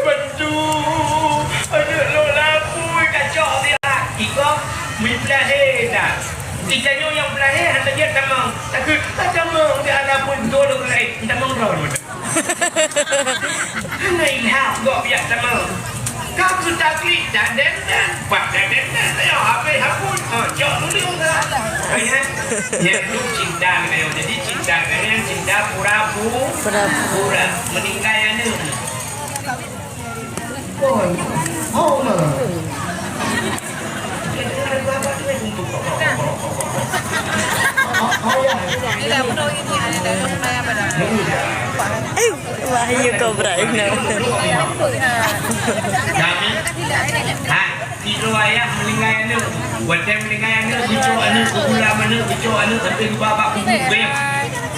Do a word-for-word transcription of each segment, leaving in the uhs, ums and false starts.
Bantu. Aneuk lôn lapui kacok siat. Iko meuplahe dah. Itanyoe nyang plahe hana jeuet tamong. Takheun tamong di anak pun dua lôn laén. Tamong droe. Hana ilham gok biak tamong. Ka keutaklik dan dan dan. Pat dan dan dan. Ayo habis hapus. Ha, cok dulu. Ayah. Nyang tu cinta kena. Jadi cinta kena cinta pura-pu-, pura-pura. Meninggai aneuk. Oh, oh, ma. Oh, oh, ya. Eh, wahyu kau Ibrahim. Kami, ha? Sidroe ayah meuninggai aneuk. Watèe meuninggai aneuk, geucok aneuk, geugulam aneuk, geucok aneuk sampai geuba bak kubu, geuh.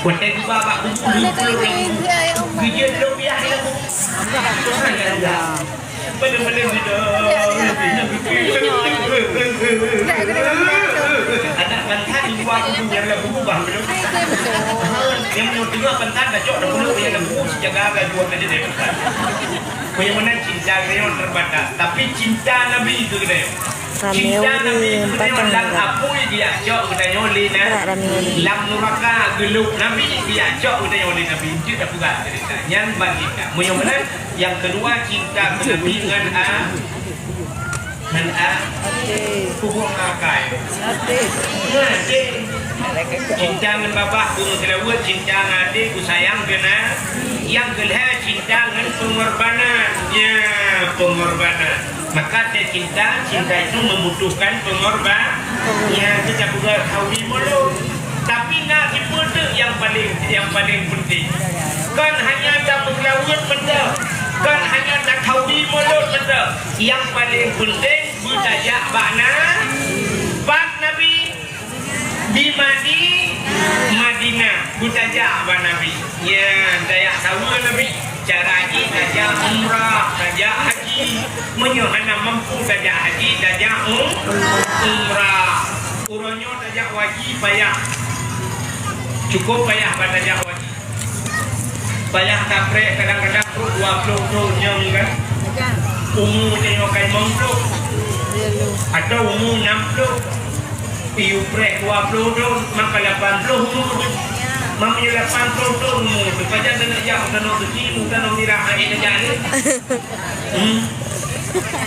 Watèe geuba bak kubu, lheueh peuleuk lam kubu. Geujeuet lom yah lam kubu. Padahai, padahai, anak bantai di luwa kubu, nyang lam kubu bah, beutôi. Nyang nyoe teungoh bantai, dah cok dah peuleuk nyang lam kubu, sijaga agak jual aja deh bantai. Meunyoe meunan cinta geutanyoe terbatas, tapi cinta Nabi keu geutanyoe. Cinta Nabi keu geutanyoe lam apui diacok geutanyoe lé Na-, lam nuraka geulok Nabi diacok geutanyoe lé Nabi. Enteuk tapeugah cerita. Nyan ban cinta. Meunyoe meunan, nyang keudua cinta keu Nabi ngon a-, ngon a-, hubungan akai. Ngon até. Cinta ngon babah, ku meuseulaweuet, cinta ngon até, ku sayang keu Na-, nyang keulhèe cinta ngon peungorbanan. Ya, peungorbanan. Maka teucinta, cinta itu membutuhkan pengorban. Ya, kita bukan hawi mulut. Tapi na sipeue teuk nyang paling, nyang paling penting. Kon hanya tameuseulaweuet mantong. Kon hanya tahawi mulut mantong. Nyang paling penting beutajak bak Na-, bak Nabi. Di Madi-, Madinah, beutajak bak Nabi. Ya, tajak saweue Nabi. Cara jih tajak umrah, tajak haji. Meunyoe hana mampu tajak haji, tajak um-, umrah. Uroe nyoe tajak haji payah. Cukup payah bak tajak haji. Payah tapreh kadang-kadang trok dua ploh thon nyoe kan. Umu tanyoe ka limong ploh. Atau umu enam ploh. Iyue preh dua ploh thon, maka lapan ploh umu. Meunyoe lapan ploh thon umu, pajan taneuk jak, taneuk suci, taneuk mirah, aneuk jak ni. Hmm.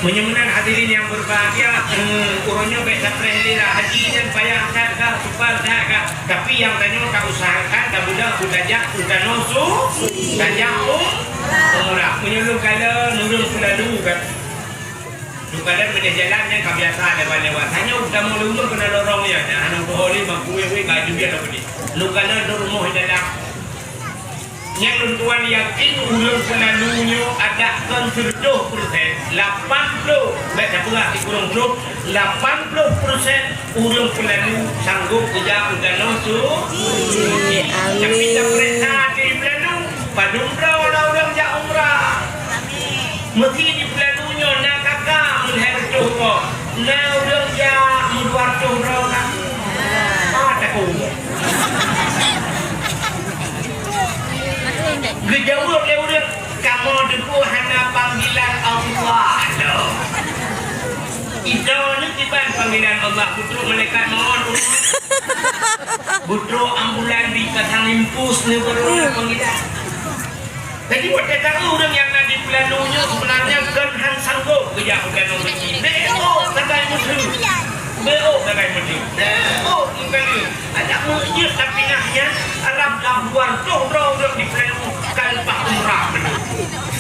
Meunyoe meunan hadirin yang berbahagia, hmm, uroe nyoe bèk tapreh lé lah haji nyan payah that ka, super that ka. Tapi nyang tanyoe tausahakan tabeudôh beutajak u tanoh su-, tajak u-, umrah. Meunyoe lôn kalon ureueng peulalu kan. Lôn kalon meunyoe jalan nyan ka biasa lewat-lewat. Tanyoe tamong lé ureueng keunan lorong nyan, nyan hana meutuho lé, mampu wéh-wéh, ka jeuet lom beudeh. Lôn kalon lôn rumoh di dalam. Nyang lôn tuan yakin ureueng peulalu nyoe adak kon sireutoh persen, lapan ploh, bèk tapeugah sikureueng ploh, lapan ploh persen ureueng peulalu sanggop geujak u tanoh su-, suci. Tapi tapeuriksa até peulalu, padum droe na ureueng jak umrah. Meusi di peulalu nyoe na ka ka meulhèe reutôh droe, na ureueng jak meudua reutôh droe ka. Ah, takot. Geujaweueb lé ureueng, "Kamoe teupeu hana panggilan Allah lom." Ito ni kiban panggilan Allah, butrok malaikat maut. Butrok ambulan di pasang impus ni baru ada panggilan. Jadi, watèe tahu ureueng nyang na di peulalu nyoe sebenarnya kon han sanggup geujak u tanoh suci. Beuôt sagai meuteun. Beuôt sagai meuteun. Beuôt meuteun. Adak meukeujot tapi nah nyan, Arab lam luwa toh droe ureueng di peulalu ka leupah umrah meunan.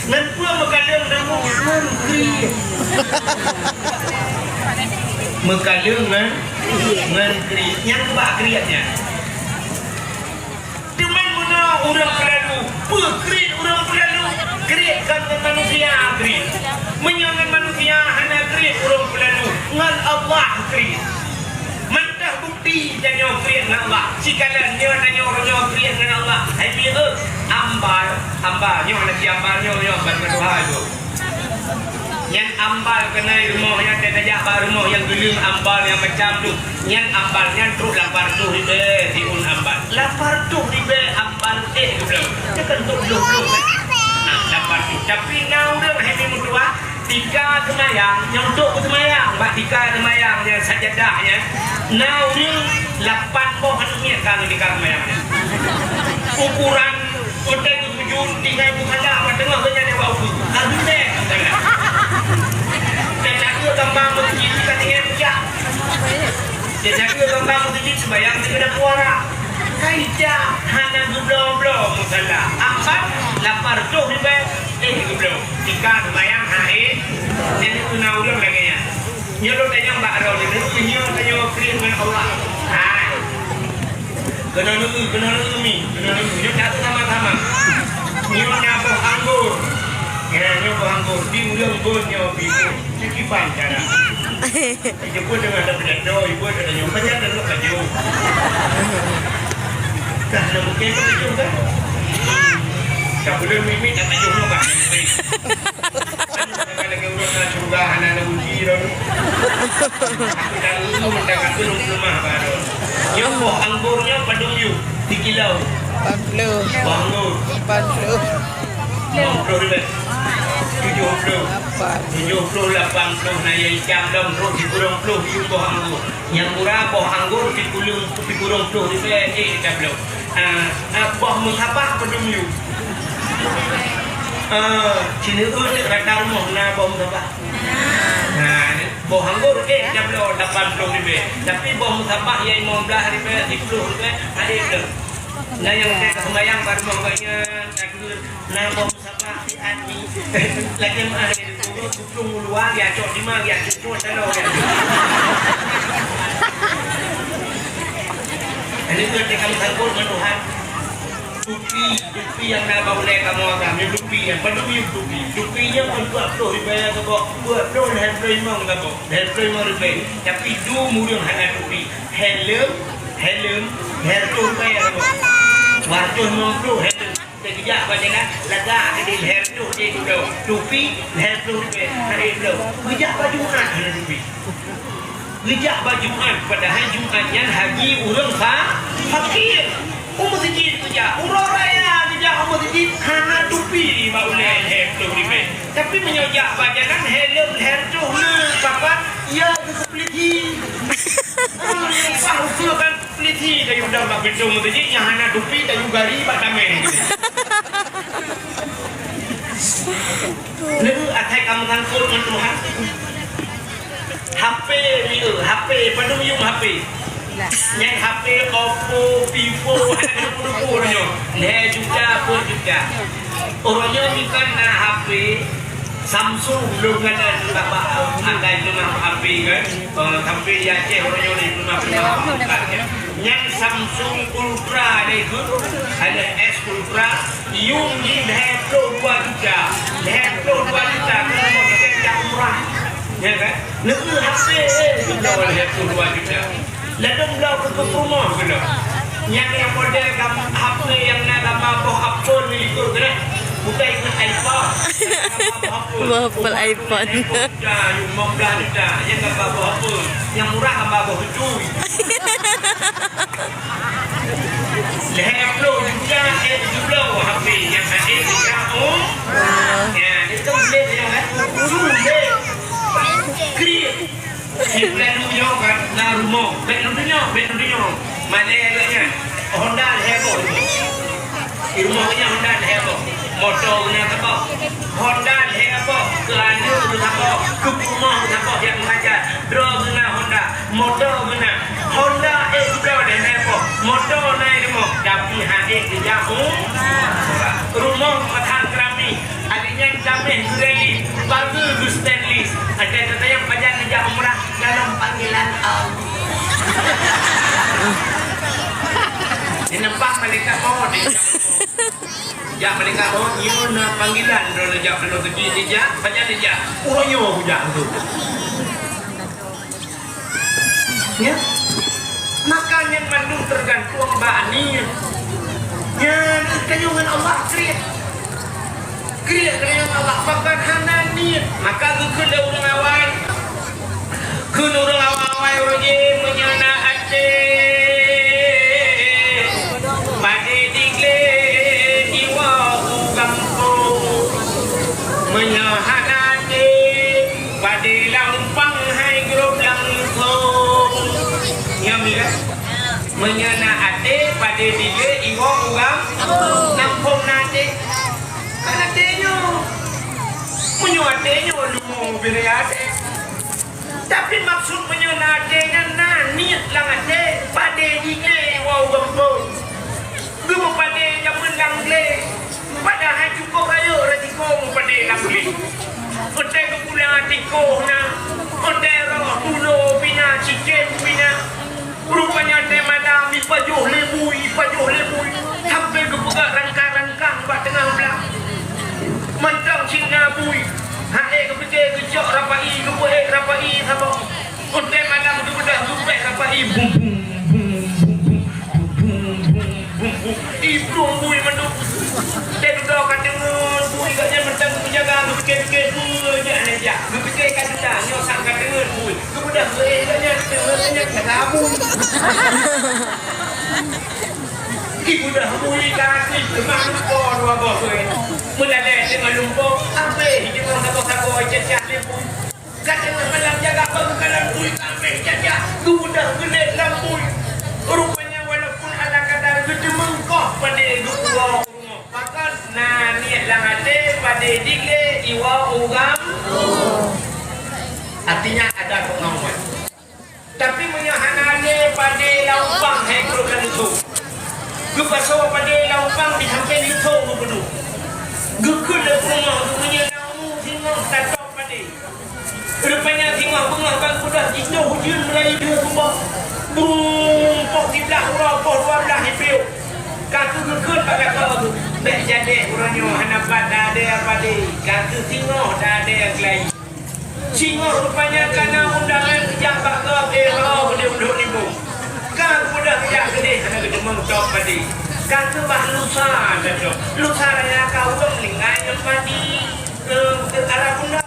Ngon peue meukalon deungon ngon kriet. Meukalon ngon, ngon kriet. Nyan bak kriet nyan. Teuma meunoe ureueng peulalu, peue kriet ureueng peulalu? Kriet kon ngon manusia kriet. Meunyoe ngon manusia hana kriet ureueng peulalu, ngon Allah kriet. Mantah bukti tanyoe kriet ngon Allah. Sikalon nyoe tanyoe, nyoe kriet ngon Allah. Hai mi, eh, ambal, ambal nyoe, lagèe ambal nyoe, nyoe ambal meutuha nyoe. Nyan ambal keunoe rumoh nyan, tajak bak rumoh nyang geuleueng ambal nyang macam tu. Nyan ambal nyan trok lapan reutôh ribèe siôn ambal. Lapan reutôh ribèe ampat éh geubloe. Nyoe kan untuk bloh-bloh kan? Nah, lapan reutôh. Tapi na ureueng hai meutuah, tika seumayang, nyang untuk beuseumayang, bak tika seumayang nyang sajadah nyan, na ureueng lapan boh aneuk miet ka ngon tika seumayang nyan. Ukuran Watèe geusujud, tinggai musala, bak teungoh geuhnyan bak ukeue. Ka ribèe musala. Teucadeuh gamba meuseujid ka tinggai pucak. Teucadeuh gamba meuseujid seumayang sigeudang muara. Kaidah hana geubloe-bloe musala. Ampat, lapan reutôh ribèe, éh geubloe. Tika seumayang, ha, éh. Jadi, na ureueng lagèe nyan. Nyoe lôn tanyong bak droeneuh, nyoe tanyoe kriet ngon Allah. Hai. Keunoe neueu, keunoe neueu mi, keunoe neueu. Nyoe taeu sama-sama. Nyoe na boh anggor. Ya, nyoe boh anggor. Di ureueng bôn nyoe bibit. Nyoe kiban cara. Jemput dengan ada pidato, ibu ada tanya, "Macam mana nak baju?" Dah, nak mungkin tu baju kan? Dah belum mimit nak baju nak baju. Lagèe ureueng na syeuruga hana na uji lom. Aku dah lulus mendapat belum lemah baru. Nyoe boh anggor nyoe padum yum sikilo? Lapan puluh. Boh anggor? Lapan puluh. Lapan puluh ribèe. Tujuh puluh. Lapan. Tujuh puluh, lapan puluh na ya icam dong, terus sikureueng puluh yum boh anggor. Nyang murah boh anggor sikureueng, sikureueng puluh ribèe, eh, tabloe. Ah, ah, boh musabah padum yum? Ah, sineuk rata rumoh na boh musabah. Nah, boh anggor, eh, tabloe lapan puluh ribèe. Tapi boh musabah ya lima belas ribèe, sikureueng ribèe, ada tu. Nah, nyang ka seumayang bak rumoh gobnyan, takheun, na boh musabah siat mi. Lagèe meuah lagèe tu, geuplong u luwa, geujak cok dima, geujak cok taloe, geujak cok. Ini tu teukam sangkot ngon Tuhan. Tupi, tupi nyang na bak ulèe kamoe agam, nyoe tupi nyan, padum yum tupi. Tupi nyan peuet ploh ribèe saboh, peuet ploh lhèe ploh limong saboh, lhèe ploh limong ribèe. Tapi dum ureueng hana tupi. Helm, helm, lhèe reutôh ribèe saboh. Dua reutôh limong ploh helm. Teugeujak bak jalan, lagak keudéh lhèe reutôh di dudoe. Tupi lhèe reutôh ribèe, hana dudoe. Geujak bak Jumat hana tupi. Geujak bak Jumat, padahai Jumat nyan haji ureueng fa-, fakir. U meuseujid geujak, uroe raya geujak u meuseujid, hana tupi bak ulèe lhèe reutôh ribèe. Tapi meunyoe jak bak jalan, helm lhèe reutôh na papan, ya geukeupeuliti. Ah, nyang upah ukeue kan. Peuliti tayue dong bak pintoe meuseujid nyang hana tupi tayue gari bak tameng. Neu asai kamoe sangkot ngon Tuhan. H P ni, eh, H P, padum yum H P. Nyang H P Oppo, Vivo, hana duku-duku nyoe. Lhèe juta, peuet juta. Uroe nyoe meukan na H P, Samsung lôn kalon bak, bak, akai peuleumah H P kan. Eh, sampai di Aceh orang nyoe di peuleumah-peuleumah H P kan. Nyan Samsung Ultra deh tu. Ada S Ultra, yum jih lhèe ploh dua juta. Lhèe ploh dua juta, kalau mau kita jak umrah. Ya kan? Neu H P, eh, kita lhèe ploh dua juta. Ladôm bloe keu peurumoh keunoe. Nyan nyang model gam-, H P nyang na gamba boh apel di likot keunoe. Bukan ikut iPhone. Boh apel iPhone. Juta, lima belas juta. Nyang gamba boh apel. Nyang murah gamba boh beutôi. Lhèe ploh juta, eh, tujoh ploh H P nyang hadir di kampung. Ya, itu boleh ya, kan? Boleh. Kriet. Di Peuladu nyoe kan na rumoh, bèk lôn tunyok, bèk lôn tunyok. Malèe geuh nyan, Honda lhèe boh rumoh. Di rumoh geuh nyan Honda lhèe boh. Moto geuh na saboh. Honda lhèe boh, keu aneuk geuh saboh, keu peurumoh geuh saboh nyang meungajar. Droe geuh na Honda, moto geuh na. Honda ék keudroe lhèe boh, moto na rumoh, tapi han ék geujak u-, rumoh meuhan keurami. Hari nyan tameh gureli, pageue geuh stainless. Adak tatanyong pajan neujak umrah dalam panggilan Allah. Di nembak malaikat maut. Jak malaikat maut, nyoe na panggilan droe neujak, droe neujak, pajan neujak. Uroe nyoe kujak tu. Ya. Maka nyan mandum teugantung bak niet. Nyan, tanyoe ngon Allah kriet. Kriet tanyoe ngon Allah, pakon hana niet. Maka geukheun lé ureueng awai. Kheun ureueng awai-awai uroe jih meunyoe na até. Meunyoe na até, padé dilèe iwoe u gampông na até. Kan até nyoe. Meunyoe até nyoe, leumo bri até. Tapi maksud meunyoe na até nyan na niet lam até, padé dilèe iwoe u gampông. Geupeupadé jameun lam glé. Padahai cukôp rayeuk resiko meupadé lam glé. Watèe geupulang tikoh na, watèe roh tulo pih na, cicém pih na. Rupanya watèe malam ipajoh lé bui, ipajoh lé bui, sampoe geupeugah rangkang-rangkang bak teungoh blang. Mantong cit na bui, han ék geupike geucok rapai, geupeuék rapai saboh. Watèe malam geubeudôh geupéh rapai, bum, bum, bum, bum, bum, bum, bum, bum, bum, bum, bum. Ih, plueng bui mandum. Watèe dudoe ka teungeut bui, gobnyan mantong geupeujaga, geupike-pike peue jak hana jak. Geupike ka dudoe, nyoe sang ka teungeut bui. Geubeudôh geuéh gobnyan, teungeut gobnyan ka teungeut bui. Ibeudôh bui ka habéh, teuma lumpoe dua boh bui. Meulalèe teungoh lumpoe, habéh teungoh saboh-saboh, cecah lé bui. Ka teungoh malam jaga, bak geukalon bui ka habéh cecah, geubeudôh geulet lam bui. Rupanya walaupun ala kadar geuteumeung koh padé geupuwoe u rumoh. Pakon na niet lam até padé dilèe iwoe u gampông. Artinya ada pengumuman. Tapi meunyoe hana lé padé lam ubang, hai keureuen leusoe. Geupasoe padé lam ubang di sampéng leusoe geupeudong. Geukheun lé peurumoh geuh meunyoe na umu singoh tatôb padé. Rupanya singoh beungoh ban geubeudôh jitôh ujeuen mulai dua bubôk. Brum, poh siblaih uroe, poh dua blaih ipiôh. Ka keuh geukheun bak lakoe geuh, bèk jadéh uroe nyoe hana pat tadèe padé. Ka keuh singoh tadèe keulayi. Singoh rupanya ka na undangan jak bak gob, eh, ho, udép-udép libông. Ka geubeudôh jak keudéh hana geuteumeung tôb padé. Ka keuh bah lusa tatôb. Lusa raya ka ureueng meuninggai tôb padé. Eh, ara bunda.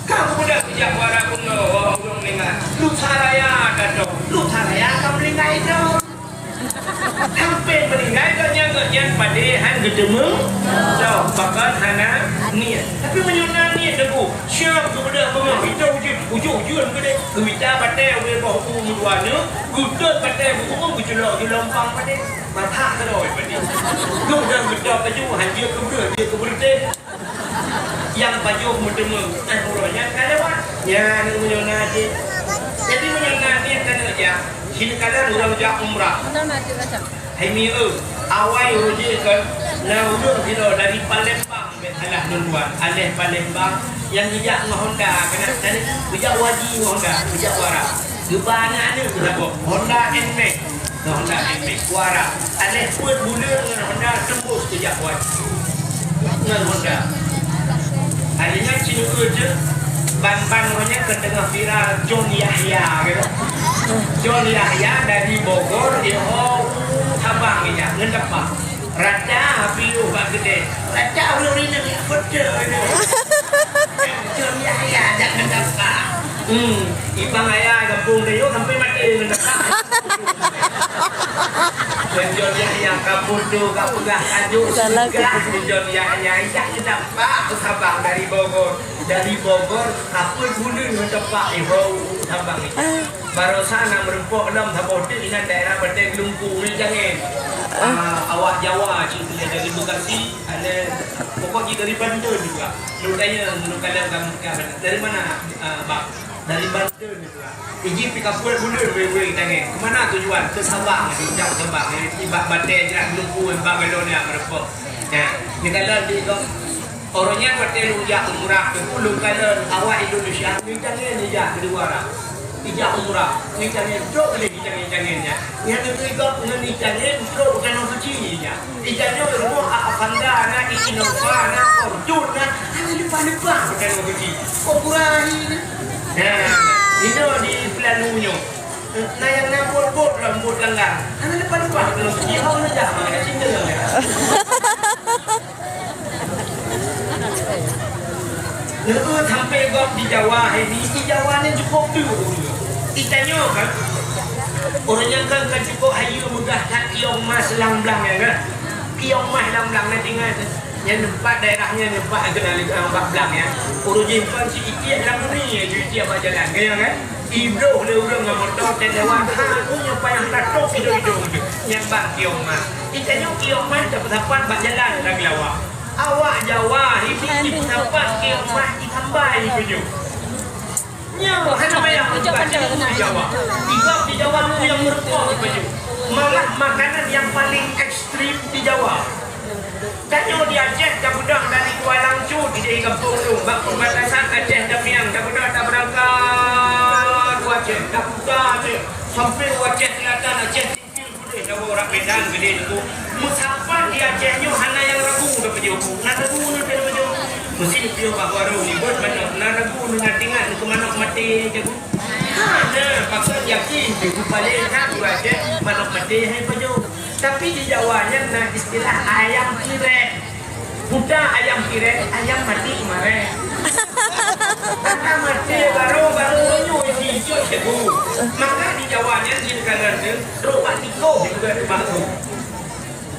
Ka geubeudôh jak u ara bunda, ho, ureueng meuninggai. Lusa raya tatôb. Lusa raya ka meuninggai tôb. Sampoe meuninggai gobnyan, gobnyan padé han geuteumeung tôb, pakon hana niet. Tapi meunyoe na niet, Teungku, siap geubeudôh beungoh, itôh ujeuen, ujeuen-ujeuen keudéh, geumita batèe ubé boh u meudua nyoe, geutôt batèe beukureueng geuculok di lompang padé. Masak keudroe padé. Geubeudôh geutôb laju, han jeuet keu breueh, jeuet keu beureutéh. Nyang pajoh meuteumeung, eh, uroe nyan ka lewat. Nyan meunyoe na jih. Jadi meunyoe na jih ka neujak, sineukala ureueng jak umrah. Hai mi eu, awai uroe jih kan, na ureueng sidroe dari Palembang, bèk salah lôn tuan, aléh Palembang, nyang jijak ngon Honda, keunan tadi, geujak u haji ngon Honda, geujak u Arab. Geuba aneuk-aneuk geuh saboh, Honda Nmax. Ngon Honda Nmax, u Arab. Aléh peuet buleuen ngon Honda teumbôh geujak u haji. Ngon Honda. Hari nyan sineuk eu jeuet, ban-ban uroe nyan ka teungoh viral John Yahya, gitu. John Yahya dari Bogor, di Sabang, geujak ngon teumpat. Raca piôh bak keudè. Raca ureueng inong jak foto tu. John Yahya jak ngon teumpat. Hmm, ipang ayah gampông tanyoe sampai maté ngon teumpat. Dan John Yahya ka foto, ka peugah tajuk. Salah. Peugah John Yahya, jak ngon teumpat u Sabang dari Bogor. Dari Bogor, ka peuet buleuen ngon teumpat, eh, bro, u Sabang ni. Baroesa na meurumpok lom saboh teuk inan daerah Batèe Geulungku, Meucangén. Ah, awak Jawa cit, dari Bekasi, ada, pokok jih dari Banten juga. Lôn tanya, lôn kalon ka, ka, dari mana, ah, bang? Dari Banten juga. Iji pih ka peuet buleuen wéh-wéh Cangén. Kemana tujuan? Ke Sabang, jak Sabang. Ibak Batèe, jak Geulungku, ibak Galon ya, meurumpok. Nah, ni kalon di Uroe nyan watèe lôn jak umrah, Teungku, lôn kalon awak Indonesia, Meucangén ijak keudua. Ijak umrah, Meucangén, trok lé Meucangén-Cangén nyan. Nyan geuteuigop ngon Meucangén, trok u Tanoh Suci nyan. Ijak nyoe rumoh Avanda na, Innova na, Fortuner na, hana leupah-leupah u Tanoh Suci. Kok kurang ahi ni? Nah, inoe di peulalu nyoe. Na nyang na bot-bot lom, bot ganggang. Hana leupah-leupah u Tanoh Suci, hana jak, hana cinta. Neueu sampai gob di Jawa hai ni, di Jawa ni cukôp tu. Itanyoe kan, ureueng nyan kan, kan cukôp hayeue meugah that kiong mas lam blang nyan kan. Kiong mas lam blang nyan tinggai. Nyan teumpat daerah nyan, teumpat geuna lé ureueng bak blang nyan. Ureueng jih kan si itiek lam bumi, itiek bak jalan. Kan, kan? Ibloh lé ureueng ngon moto teuh lewat, ha, nyoe payah tatôp idong-idong teuh. Nyan ban kiok mah. Di tanyoe kiok mah tapeusapat bak jalan Dageulawa. Awak Jawa ini jipeusapat kiok mah jitambai ipeunyoe. Nyoe hana payah meukat di Jawa. Di Jawa tu nyang meureumpok ipeunyoe. Malah makanan nyang paleng ekstrem di Jawa. Tanyoe di Aceh, tapeudong dari Kuala Lumpur di gampông tu, bak perbatasan Aceh Damiang, tapeudong tabeurangkat u Aceh, taputa Aceh, sampai u Aceh Selatan, Aceh Singkil, pudeh tawoe rot Medan, gede tu. Meusapat di Aceh nyoe hana nyang ragu tapajoh. Na ragu ni keu tapajoh. Meusi piôh bak warong, ribot manok, na ragu ni, na teuingat keu manok maté jago. Hana, pakon yakin, teungku paléng that u Aceh, manok maté hai pajoh. Tapi di Jawa nyan na istilah ayam kirek. Buta ayam kirek, ayam mati mareh. Maka mati baru, baru menyuci, cok tebu. Maka di Jawa nyan jin kanan tu, trok bak tikoh juga di bak tu.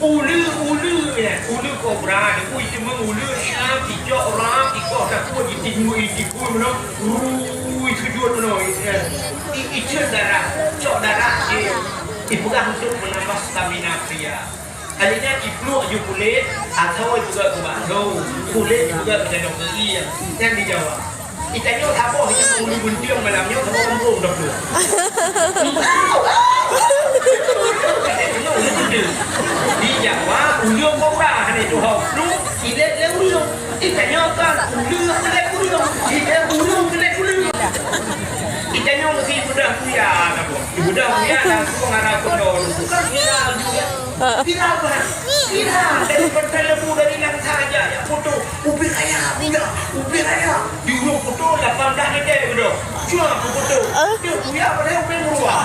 Uleue, uleue nyan, uleue kobra, ui cuma uleue, ah, picok orang, tikoh takut, ditimbui, ditimbui, mana, rui, sujud, mana, i, i, icet darah, cok darah, i, ipeugah untuk menambah stamina pria. Kali nyan ipluek ju kulét, atau juga keu bakso, kulét juga keu dalam keuieng, nyan di Jawa. Itanyoe saboh itanyoe ulu buntieng malam nyoe saboh kampung dah tu. Di Jawa, ulu kobra hana itu hok. Lu, ilet le ulu. Itanyoe kan, ulu aku le ulu. Ilet ulu, ilet ulu. Itanyoe mesti ibudah kuya, saboh. Ibudah kuya langsung arah pondok. Bukan viral juga. Viral, Tuhan. Viral. Dari Perdana Lembu, dari Langsa aja, ya, foto. Ubé raya, budak. Ubé raya. Di ureueng foto lapan belas meter ke dah. Cuma aku foto. Ah. Dia buya padahal ubé meurua.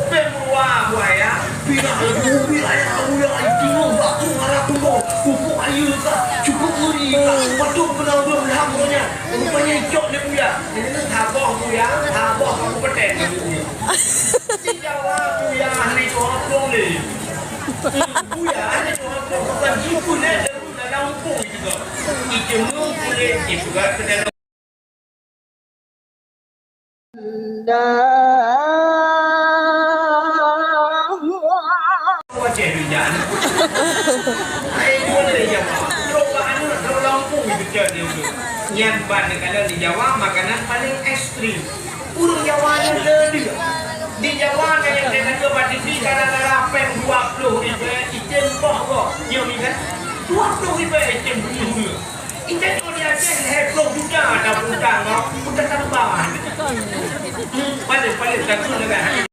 Ubé meurua, buaya. Viral lagi, ubé raya, budak. Ai, tengok, bak tu, arah pondok. Pupuk air ka. Cukup ngeri ka. Patut kena ureueng lam pokoknya. Rupanya icok dia buya. Jadi, saboh buya, saboh kabupaten dia buya. Di Jawa, buya hana jaweueb lé. Buya hana jaweueb, bukan jipeue lé dalam, dalam umpung juga. Ijeumeu kulét, ipeugah keu dalam. Wajah dunia ni. Hai, dua lé Jawa. Trok bak anu, trok lam umpung itu jadi. Nyan ban kalau di Jawa, makanan paling ekstrim. Ureueng Jawa nyan le deuh. Di Jawa nyan nyang teuka bak T V gara-gara péng dua ploh ribèe item poh gob. Nyoe mi kan? Dua ploh ribèe item bunoe. Item nyoe di Aceh lhèe ploh juta ada utang gob, udah tambah. Hmm, paling-paling satu negara.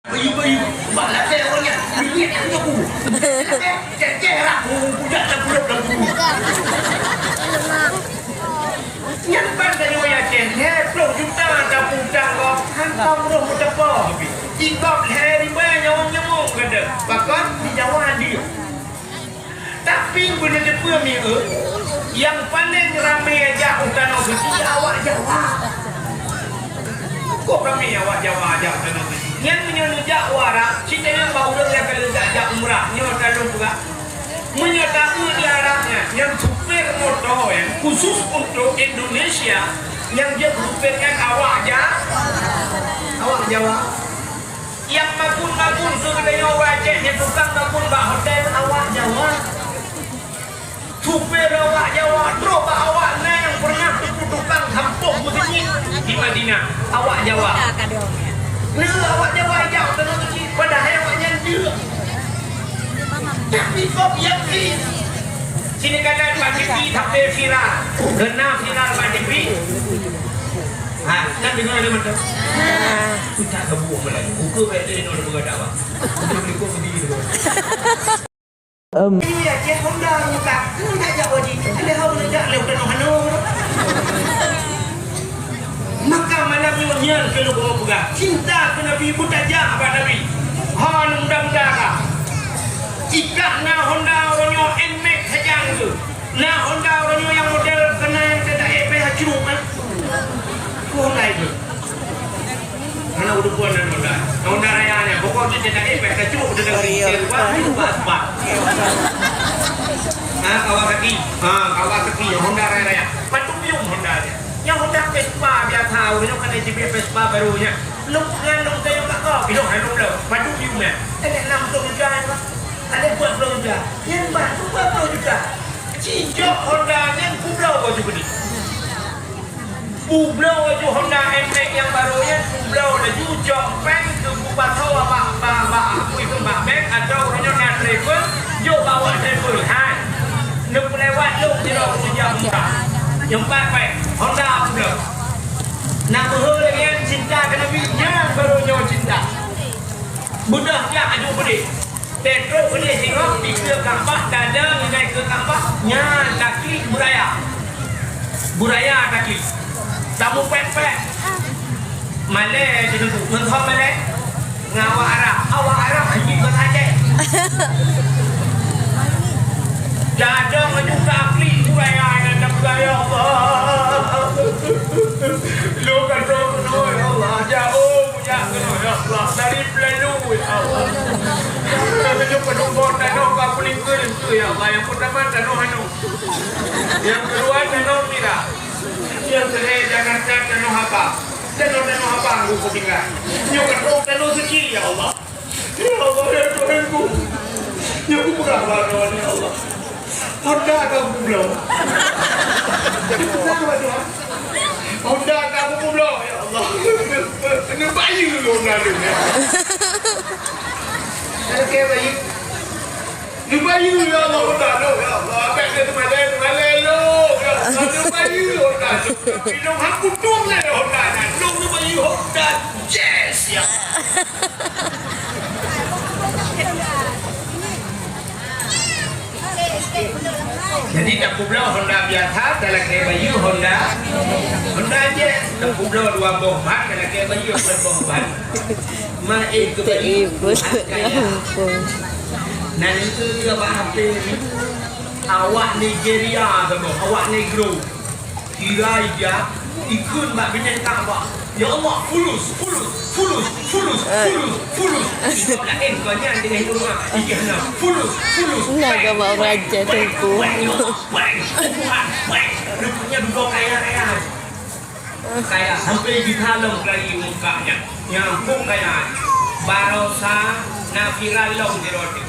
Bayu-bayu, bak lakèe awak nyan, bingit aku. Cek-cek rak, kujak teukulok lam kubu. Nyan ban tanyoe Aceh, lhèe ploh juta tapeu utang gob, hantom roh meuteupô. Di gob lhèe ribèe nyawöng-nyawöng gata. Pakon di Jawa deuh. Tapi beuneuteupeu mi eu, nyang paleng ramé jak u Tanoh Suci awak Jawa. Kok ramé awak Jawa jak u Tanoh Suci? Nyan meunyoe neujak u Arab, cit nyan bak ureueng nyang ka lheueh jak umrah, nyoe ka lheueh peugah. Meunyoe taeu di Arab nyan, nyang supir moto nyan khusus untuk Indonesia, nyang jeuet supir nyan awak Ja-, awak Jawa. Nyang magun-magun keu geutanyoe ureueng Aceh, nyang tukang magun bak hotel awak Jawa. Supir awak Jawa, trok bak awak na nyang pernah teupeu tukang sampôh meuseujid di Madinah, awak Jawa. Lé awak Jawa ijak u Tanoh Suci, padahai awak nyan deuh. Tapi kok yakin? Sini kadang bak T V sampai viral. Kena viral bak T V. Ha, kan dengar dia macam. Kita kebuah lagi. Buka baik dia nak berada awak. Untuk ikut pergi dia. Em. Ini aja Honda nyata. Kena tak jak wajib. Ada hal nak jak lewat Tanoh Hano. Maka malam nyoe nyan keuneuk kamoe peugah, cinta keu Nabi, beutajak bak Nabi. Hana muda-muda ka. Ikah na Honda uroe nyoe Nmax sajan tu. Na Honda uroe nyoe nyang model keunan nyang teudaék payah cruek, eh. Ku Honda itu. Hana urusan na Honda. Na Honda raya nyan. Pokok tu teudaék payah cruek, teudaék. Rio. Wah, itu bak-bak. Ah, Kawasaki. Ah, Kawasaki, Honda raya-raya. Padum yuem Honda nyan. Nyang Honda Vespa biasa, ureueng nyoe kan J B Vespa baru nyan. Lôn peugah lôn kayém bak kau, pih lôn hai lôn lôn. Padum yuem nyan. Ada enam puluh juta nyan, Pak. Ada dua puluh juta. Nyan, Pak, dua puluh juta. Ci jok Honda nyan kubloe bak Jubili. Kubloe laju Honda N-Max nyang barô nyan, kubloe laju jok péng keu kupasoe bak, bak, bak, bak, bak bank atau uroe nyoe na travel, jok bak awak travel. Hai. Neupeulewat lôn sidroe keureuja murah. Nyang pat péng, Honda kubloe. Na meuhôi lagèe nyan cinta keu Nabi, nyan barô nyoe cinta. Beudôh jak aju beudeh. Teutrok beudeh singoh dikeue Ka'bah, tadong ngon keue Ka'bah, nyan taklik beuraya. Beuraya taklik. Tamupék-pék. Malèe di teungku. Ngon soe malèe? Ngon awak Arab. Awak Arab hanjeuet bahasa Aceh. Tadong aju taklik beuraya, nyan taklik, ya Allah. Lôn ka trok keunoe, ya Allah. Jauh. Ya Allah, ya Allah, dari Pelalu, ya Allah. Kita tujuh penumpang tanoh ka pulingkeue-lingkeue, ya Allah. Yang pertama tanoh anu. Yang kedua tanoh Mira. Yang ketiga Jakarta tanoh apa? Tanoh-tanoh apa aku tinggal? Yang kedua tanoh suci, ya Allah. Ya Allah, ya Tuhanku. Ya aku berapa ya Allah. Honda ka kubloe. Kenapa tu? Honda ka kubloe, ya Allah. Neubayeue Honda tu, ya. Oke, bayeue. Neubayeue, ya Allah, Honda tu, ya Allah. Abang dia temalai, temalai lo, ya Allah. Neubayeue Honda tu. Minum aku tuang lah Honda tu. Nung neubayeue Honda Jazz, ya. Jadi, takubloe Honda biasa, talakée bayeue Honda, Honda Jazz. Takubloe dua boh ban, talakée bayeue empat boh ban. Maé keu bayeue, Tuhan kaya. Nan itu juga bak H P ni. Awak Nigeria sama, awak Negro. Kira ija, ikheun bak binéh Ka'bah. Ya Allah, fulus, fulus, fulus, fulus, fulus, fulus. Ija laén keu nyan dengan hidung ah. Ija na, fulus, fulus. Nah, bang, gambar bang, orang Aceh bang, Teungku. Bang, ya Allah, bang. Tuhan, bang. Rupanya duduk kaya-kaya. Kaya sampai di dalam lagi mukanya. Nyambung kaya. Barosa na viral lom di roti.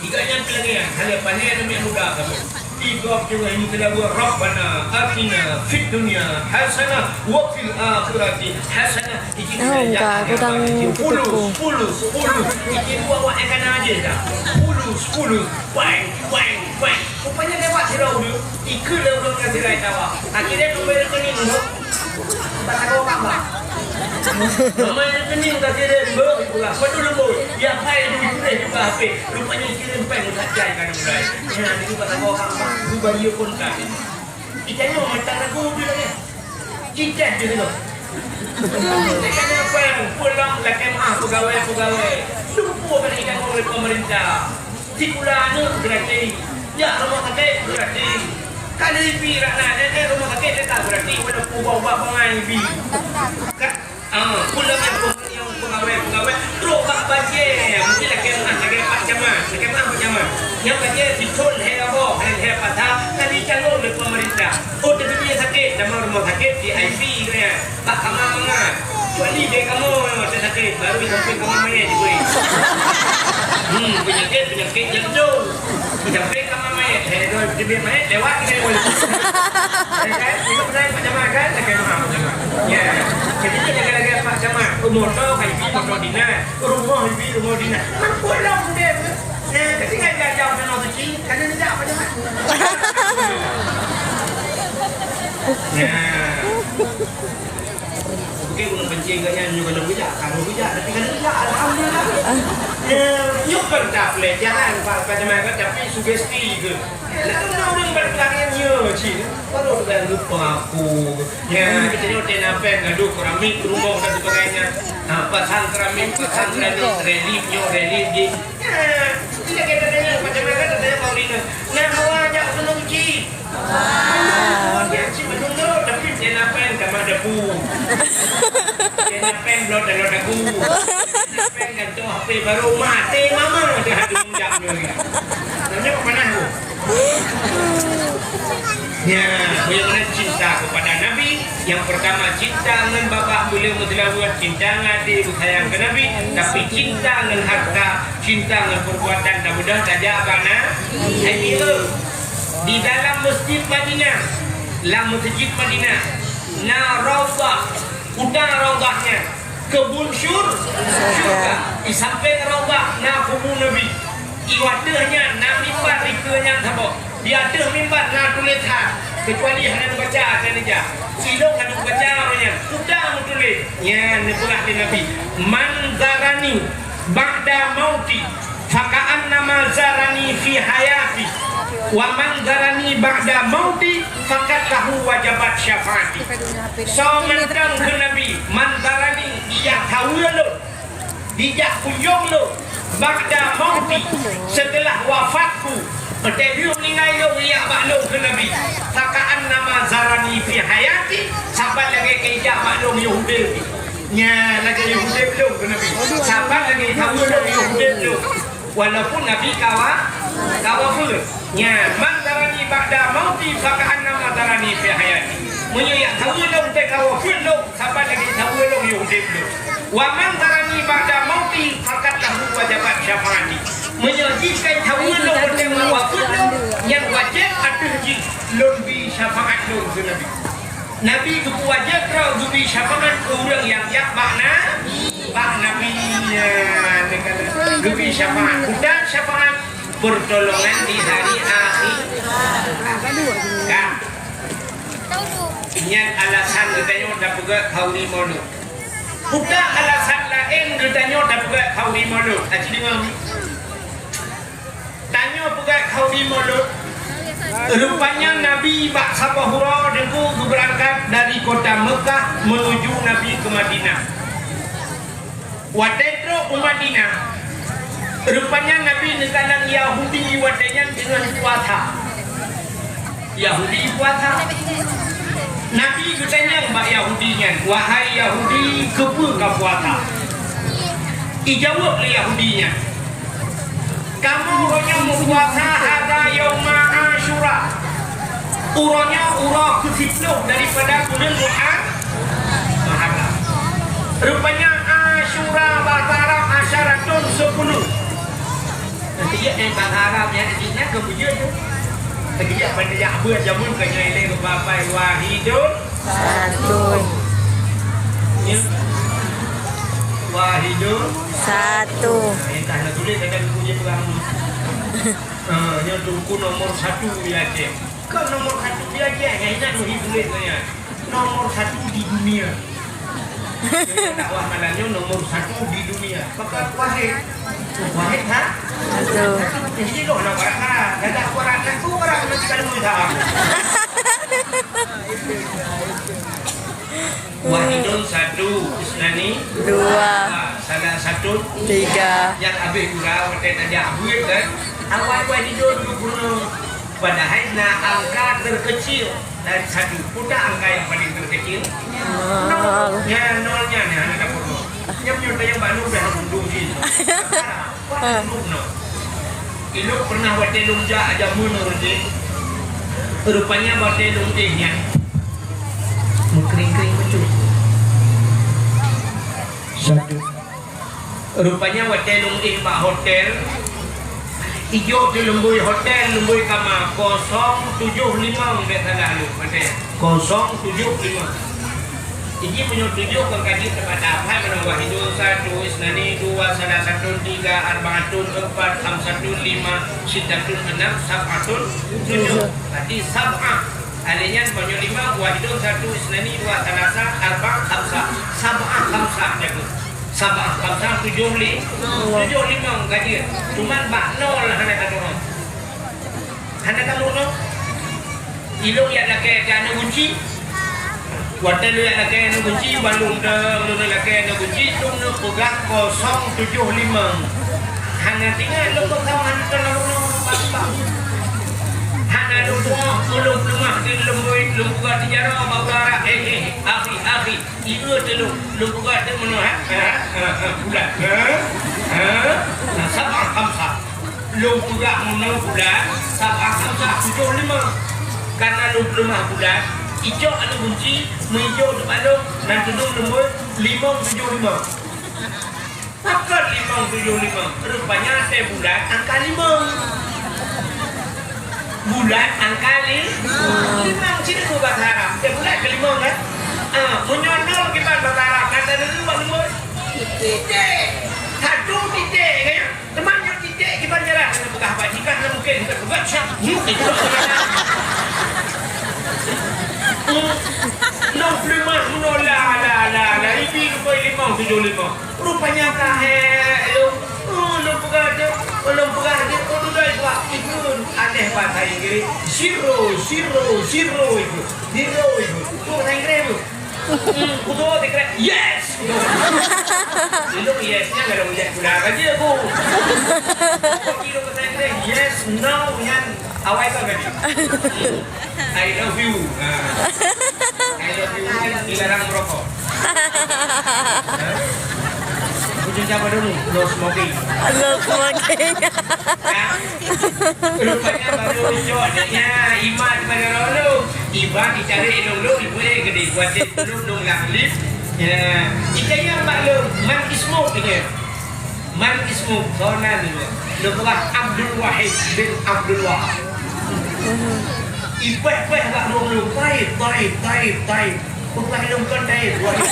Tiga nyan peulangèe, hana pandai aneuk muda kamoe. Di gob teungoh nyoe teulagu, "Rabbana atina fid dunya hasanah wa fil akhirati hasanah." Iji Oh, enggak, aku dah fulus, fulus, fulus. Iji dua awak yang kana aja dah. Fulus, fulus. Bang, bang, bang. Rupanya lewat sira ureueng. Ikheun lé ureueng nyan sira tawa. Akhirnya tu bayar rekening tu. Bak sagoe Ka'bah. Nomor rekening ka kirim, beuh, pula. Padum leumbot. Ya, pai, duit jureh juga H P. Rupanya kirim péng sak jai ka mulai. Nah, itu bak sagoe Ka'bah. Itu bayeue pun ka. Itanyoe mata ragu tu lagèe. Cicak di situ. Itanyoe péng, pulang lakèe meu'ah pegawai-pegawai. Lupa kan itanyoe oleh pemerintah. Sikula aneuk gratis. Jak rumoh sakét gratis. Ka lheuh ibi rak na, nyan rumoh sakét teuka gratis, walaupun ubat-ubat bangai ibi. Ka, ah, ulôn nyang pengawai-pengawai, trok bak bajèe, mungkin lakèe meu'ah, lakèe pat camat, lakèe meu'ah pat camat. Nyang bajèe sithôn lhèe boh, lhèe, lhèe pasang, ka jicalon lé pemerintah. Oh, teubiet sakét, tamong rumoh sakét, V I P, gitu ya. Bak kama mangat. Kecuali dek kamoe nyang sakét, baru disampéng kama manyét dibri. Hmm, penyakit, penyakit jantung. Disampéng kama manyét, eh, dua, dibri manyét, lewat kita yang boleh. Ya kan? Itu benar Pak Camat kan? Lagi mahal Pak Camat. Ya. Jadi, itu jaga-jaga Pak Camat. Oh, motor, kan, ibi motor dinas. Rumah, ibi rumah dinas. Kan pulang dia. Ya, jadi kan jauh-jauh sana suci, kan dia tidak Pak Camat. Ya. Mungkin ureueng benci geuh nyan nyoe keuneuk bijak, ka lheueh bijak, tapi ka lheueh bijak, alhamdulillah. Ya, nyoe kan tak pelecehan, Pak, Pak Jamal, kan, tapi sugesti geuh. Lalu na ureueng berkah nyoe cit, baru dah lupa aku. Ya, kita nyoe tena pen, gaduh keramik, rumah dan sebagainya. Ha, pasang keramik, pasang keramik, relief nyoe, relief jih. Ya, bila kita tanya, Pak Jamal, kan, tanya Pak Rina. Nah, awak jak gunung cit. Wah. Dia cuma nunggu, tapi dia nak main gambar debu. Dia nak main blow dalam dagu. Dia nak main gantung H P baru mati mama dia hadu minjak ni. Namanya pemanah tu. Ya, bagaimana cinta kepada Nabi? Yang pertama, cinta ngon babah beuleue meuseulaweuet, cinta ngon até beusayang keu Nabi, tapi cinta ngon harta, cinta ngon perbuatan tabeudôh tajak bak na-, Nabi. Di dalam Masjid Madinah, lam Masjid Madinah, na raudhah, udang raudhah nyan, keubun syur-, syurga. Di sampéng raudhah na kubu Nabi. Di ateueh nyan na mimbar, di keue nyan saboh. Di ateueh mimbar na tulésan, kecuali hana neubaca, hana neuja. Ilôn hana neubaca nyan. Udang meutuléh. Nyan neupeugah lé Nabi, "Man zarani ba'da mauti, faka'annama zarani fi hayati. Wa man zarani ba'da mauti, faqad lahu wajabat syafaati." Soe mantong kheun Nabi, "Man zarani," nyang saweue lôn, jijak kunjong lôn, "ba'da mauti," seuteulah wafatku, watée lheueh meuninggai lôn, jijak bak lôn kheun Nabi, "faka'annama zarani fi hayati," saban lagée ka jijak bak lôn yoh udeb. Nyan lagée yoh udeb lôn kheun Nabi. Saban lagée saweue lôn yoh udeb lôn. Walaupun Nabi ka wa-, ka wafeuet. Nyan, "Man zarani ba'da mauti, faka'annama zarani fi hayati." Meunyoe nyang saweue lôn teuh ka wafeuet lôn, saban lagée saweue lôn yoh udeb lôn. "Wa man zarani ba'da mauti, faqad lahu wajabat syafaati." Meunyoe jih ka saweue lôn teuh ka wafeuet lôn, nyan wajéb ateueh jih lôn bi syafaat lôn keu Nabi. Nabi geupeuwajéb droe geubri syafaat keu ureuëng nyang jak bak na-, bak Nabi nyan. Geubri syafaat. Peue syafaat? Pertolongan di hari akhi-, ka. Nyan alasan geutanyoe tapeugét khauri Maulud. Peue alasan laén geutanyoe tapeugét khauri Maulud? Aci deungoe. Tanyoe peugét khauri Maulud. Rupanya Nabi bak saboh uroe Teungku geubeurangkat dari kota Meukah menuju Nabi keu Madinah. Watée trok u Madinah, rupanya Nabi neukalon Yahudi watée nyan teungoh puasa. Yahudi puasa. Nabi geutanyong bak Yahudi nyan, "Wahai Yahudi, keupeue ka puasa?" Ijaweueb lé Yahudi nyan, "Kamoe uroe nyoe meupuasa hadza yauma Asyura." Uroe nyoe uroe keusiplôh daripada buleuen Muha-, Muharram. Rupanya Asyura bahasa Arab asyaratun sepuluh. Nanti ya, eh, bahasa Arab ya, nanti nak kemudian tu. Nanti ya, pada ya, abu jamun ke nyoe lé ke bapai wahidun. Satu. Ya. Wahidun. Satu. Entah nak tulis, kadang punya pegang. Ah, nyoe Teungku nomor satu di Aceh. Kon nomor satu di Aceh, nyan ingat meuhi buleuen nyan. Nomor satu di dunia. Dakwah malam nyoe nomor satu di dunia. Maka Wahid. Wahid, ha? Satu. Jadi loh, nak orang, ha? Dah tak orang, nak tu orang, nak kita dulu, ha? Wahidun satu, isnani dua, salah satu tiga. Nyang habéh gura watée tajak buet kan. Awai wahidun dua puluh. Padahai na angka terkecil dari satu. Peue angka nyang paling terkecil? Nol. Nol. Nyan nol nyan, nyan hana dapur nol. Nyam nyoe tayang balu dah undung jih. Wah, undung nol. Ilok pernah watée lôn jak jameun ureuëng. Rupanya watée lôn éh nyan. Meukring-kring beutôi. Satu. Rupanya watée lôn éh bak hotel, ijok teuh lôn bui hotel, lôn bui kama kosong tujoh lima, bèk salah lôn, hotel kosong tujoh lima. Iji meunyoe tujoh kon ka jeuet teubata, hai meunan wahidun satu, isnani dua, salah satun tiga, arbaatun empat, khamsatun lima, sittatun enam, sab'atun tujuh. Berarti sab'ah. Alèh nyan meunyoe lima, wahidun satu, isnani dua, salasa, arba, khamsa. Sab'ah khamsa jago. Sab'ah khamsa tujoh li-, tujoh lima ka jeuet. Cuman bak nol hana tatu'oh. Hana tamunoe. Ilôn jak lakèe keu aneuk gunci. Watèe lôn jak lakèe aneuk gunci, ban lôn dong, lôn lakèe aneuk gunci, lôn neupeugah kosong tujoh lima. Hana teuingat lôn peugah hana tamunoe. Hana lôn tu'oh, lôn peuleumah di lôn buet, lôn peugah di jaroe bak ureueng, "Eh, eh, akhi, akhi, ié teuh lôn." Lôn peugah teuh meunoe, ha? Ha? Ha? Ha? Bulat. Ha? Ha? Nah, sab'ah khamsa. Lôn peugah meunoe bulan, sabab usah tujoh lima. Karena lôn peuleumah bulan, ijok anu gunci, meujok teuk balong, nan tudong leumboi, limong tujoh lima. Pakon limong tujoh lima? Rupanya teh bulan angka limong. Bulan angka li-, limong, cit tu bahasa Arab. Teh bulan ke limong, kan? Ah, meunyoe nol kiban bahasa Arab, kata dulu, Pak Gembong. Titik. Satu titik, kan? Teuma nyoe titik kiban jalan, kena peugah apa? Jika hana mungkin, kita peugah siap. Hmm, itu. Hmm. Nol peuleumah, meunoe la, la, la, la. Ibi lumboi limong tujoh lima. Rupanya ka hek lôn. Oh, lôn peugah tu, lôn peugah tu, oh, tu dah buat. Itu aneh bahasa Inggris. Zero, zero, zero itu. Zero itu. Tu bahasa Inggris tu. Hmm, kutu dia kira, "Yes!" Itu yes nya kalau yes pula lagi aku. Kira bahasa Inggris, yes, no, nyan awai kau tadi. I love you. Ha. I love you kan dilarang merokok. Ha? Ujung siapa dulu? No smoking. No smoking. Ha? Rupanya baru cocoknya iman pada lalu. Iban dicari dulu, ibu eh gede. Buat dia dulu dong lam lift. Ya. Ikan yang maklum, man ismu dia. Man ismu, kau nan dulu. Lu buat Abdul Wahid bin Abdul Wahab. Ipeh-peh bak dua puluh. Taib, taib, taib, taib. Bukan ilmu kan taib. Wahid.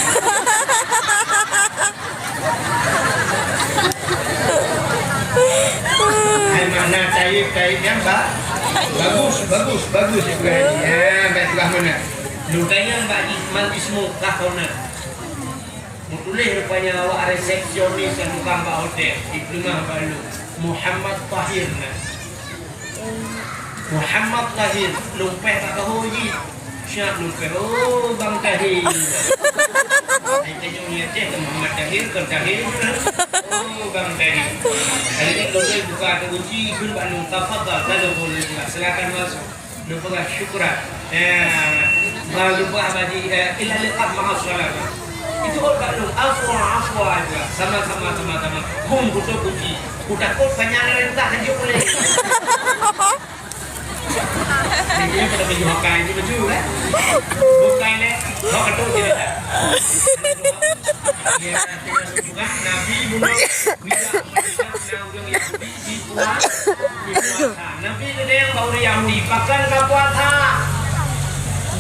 Hai makna taib, taib yang ba-, bagus, bagus, bagus, Ibrahim. Ya, baik, Ibrahim mana? Lu tanya bak Ismail Ismu, kah kau nak? Meutuléh rupanya awak resepsionis nyang tukang bak hotel, dipeuleumah bak lôn, Muhammad Tahir na. Muhammad Tahir, lôn péh bak keuhôi jih. Siap lôn péh, "Oh, Bang Tahir." Hai tanyoe nyan cit Muhammad Tahir, kon Tahir. "Oh, Bang Tahir." Hari nyan lôn buka ateueh guci, kheun bak lôn, "Tafadhal, tadkhul." Silakan masuk. Lôn peugah syukran. Ya. Bah lôn peugah bagi, eh, ila liqa ma'as salamah. Itu ot bak lôn, afwa, afwa aja. Sama-sama, sama-sama. Hum, kuto kunci. Kutakot panyang rentah hanjeuet ulèe. Jadi, pada baju hokai ni baju, eh? Bukan, eh? Hok tu je. Ya, tengok juga Nabi bunuh. Nabi geudeng bak ureueng Yahudi, pakon ka puasa.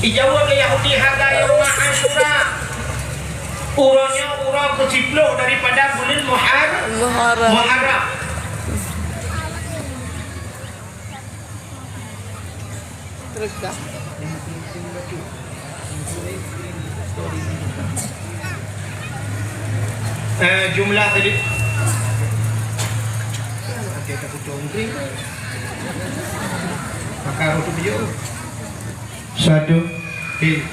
Ijaweueb lé Yahudi, "Hadza yauma Asyura." Uroe nyoe uroe keusiplôh daripada buleuen Muhar-, Muharram. Muharram. Terus dah. Eh, jumlah tadi. Maka roh tu biyeu. Satu. Okey.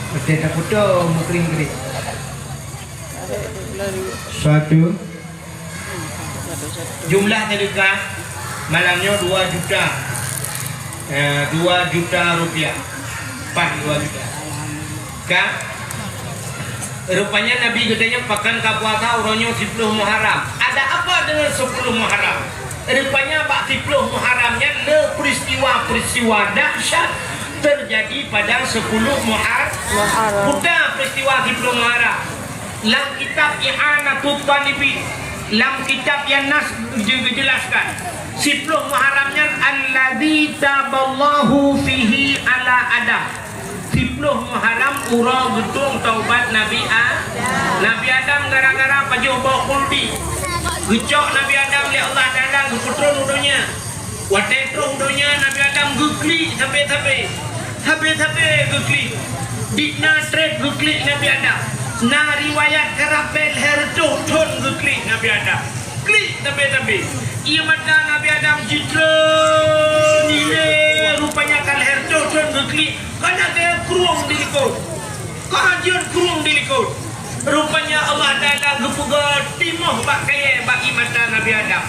Okey, tak putus, mukring-kring. Satu. Jumlah sedekah malam nyoe dua juta. Eh, dua juta rupiah. Pas dua juta. Ka? Rupanya Nabi geutanyong pakon ka puasa uroe nyoe siplôh Muharram. Ada apa dengan sepuluh Muharram? Rupanya bak siplôh Muharram nyan le peristiwa-peristiwa dahsyat terjadi pada sepuluh Muhar-, Muharram. Buta peristiwa siplôh Muharram. Lam kitab I'anatut Talibin, lam kitab nyang nas geujelaskan, siplôh Muharram nyan alladzi taballahu fihi ala Adam. Siplôh Muharram uroe geutueng taubat Nabi A-, Nabi Adam gara-gara pajoh boh khuldi. Geucok Nabi Adam lé Allah Taala geupeutron u donya. Watèe troh u donya Nabi Adam geuklik sabe-sabe. Sabe-sabe geuklik. Di na trép geuklik Nabi Adam. Na riwayat karab bèe lhèe reutôh thôn geuklik Nabi Adam. Klik sabe-sabe. Ié mata Nabi Adam jitreun ilèe, rupanya ka lhèe reutôh thôn geuklik. Ka na krueng di likôt. Ka jeuet krueng di likôt. Rupanya Allah Taala geupeugah timoh bak kayèe bak ié mata Nabi Adam.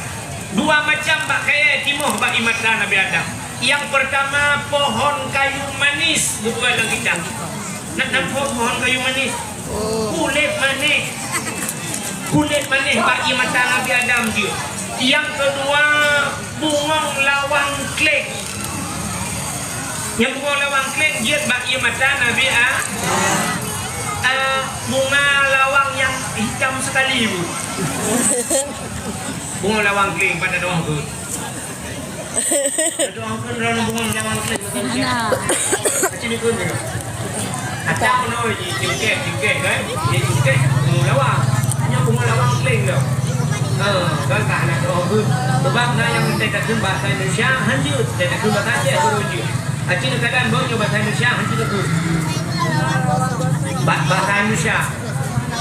Dua macam bak kayèe timoh bak ié mata Nabi Adam. Nyang peurtama, pohon kayu manis, geupeugah lam kitab. Na, na pohon, pohon kayu manis. Kulét manis. Kulét manis bak ié mata Nabi Adam jeuet. Nyang keudua, bungong lawang kleng. Nyang bungong lawang kleng jeuet bak ié mata Nabi A-, eh, bunga lawang nyang hitam sekali pun. Bungong lawang kleng pada doa tu. Doa pun dalam bungong lawang kleng. Nah. Macam ni pun. Ada pun, oh, di cengkeh, cengkeh, kan? Di cengkeh, bungong lawang. Hanya bungong lawang kleng tu. Ha, kan tak nak doa pun. Sebab na nyang teuka keu bahasa Indonesia, hanjeuet. Teuka keu bahasa Aceh, baru jeuet. Aceh kadang bang nyoe bahasa Indonesia, hanjeuet tu. Ba-, bahasa Indonesia.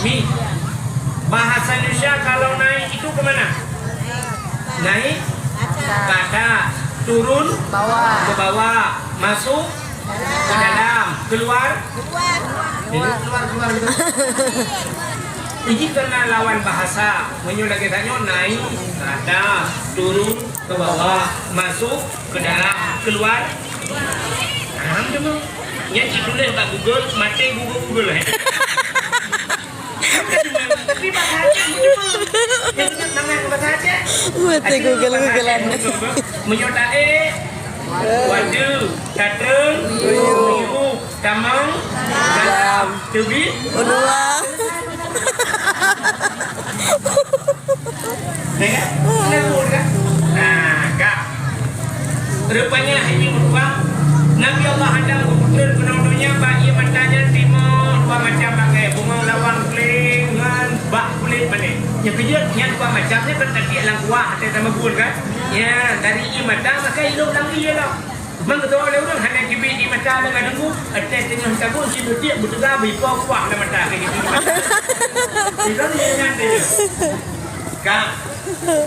Mi. Bahasa Indonesia kalau naik itu ke mana? Naik ke atas, turun ke bawah, masuk ke dalam, keluar. Ini keluar, keluar gitu. Ini kena lawan bahasa. Meunyoe lagèe tanyoe naik ke atas, turun ke bawah, masuk ke dalam, keluar. Paham tu, Bang? Nyan cit tuléh bak Google, maté Google, Google, eh. Tapi bahasa Aceh, betul. Yang betul nama bahasa Aceh. Betul, Google, Google. Meunyoe taék, wadeue, tateung, miyueb, tamong, dalam, teubiet. Ulua. Ya kan? Kenapa kan? Nah, kan. Rupanya ini merupakan Nabi Allah Adam geupeutreun keunoe donya bak ié mata nyan timoh dua macam banggai, bungong lawang kleng ngon bak kulét manéh. Nyang keujeuet nyan dua macam nyan kan tatiek lam kuah até tameugun kan? Ya, dari ié mata maka ilop lam ié lah. Mang keudroe lé ureueng hana jibi di mata deungon deungu, até teungoh tabông si mutiek beuteuga beuipo kuah lam mata keu jibi. Ilôn nyan teuh. Ka.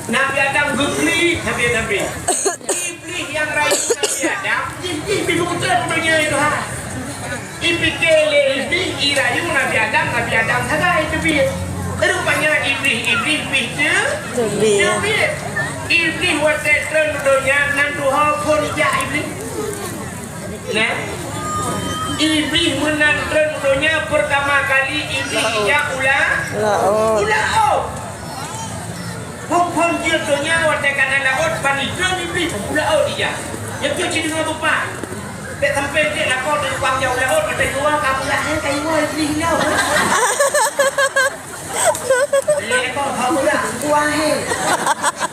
Nabi Adam geuklik sabe-sabe. Iblih nyang rayu Nabi Adam, jih, jih, jih, beutôi donya itu, ha. Ipike lé Iblih, irayu Nabi Adam, Nabi Adam sagai teubiet. Rupanya Iblih, Iblih pih teu-, teubiet. Iblih watèe treun donya nan tuha phon jak Iblih. Nah, Iblih meunan treun donya pertama kali Iblih jak ula-, ulaôt. Phon-phon jeuet donya watèe ka na laôt, ban itreun Iblih ulaôt ija. Nyang tu cit deungon beupat. Bèk sampai cit lakoe di lubang jak ulaôt, watèe keuluwa ka beulah, eh, ka iwoe Iblih nyoe. Lé lakoe ka beulah, kuah, eh.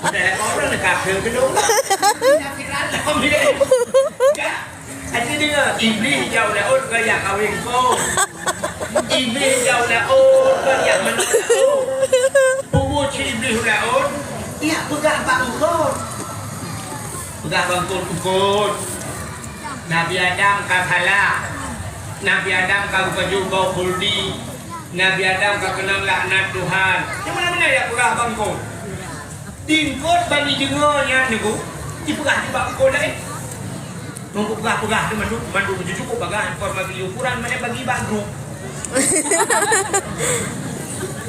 Udah lakoe udah dekat ke gedung. Nak viral dah, ambil. Ya. Hana deungoe, Iblih jak ulaôt kon jak kawén kon. Iblih jak ulaôt kon jak manoe laôt. Peue buet cit Iblih ulaôt, jak peugah bak eungkôt. Peugah bak eungkôt, eungkôt. Nabi Adam ka salah. Nabi Adam ka geupajoh gob khuldi. Nabi Adam ka keunong laknat Tuhan. Nyang mana-mana jak peugah bak eungkôt. Di eungkôt ban jideungoe nyan, Teungku, jipeugah nibak eungkôt laén. Meunyoe peugah-peugah teuh mandum, mandum teuh cukôp bagah, informasi ukuran manyak bagi bak grup.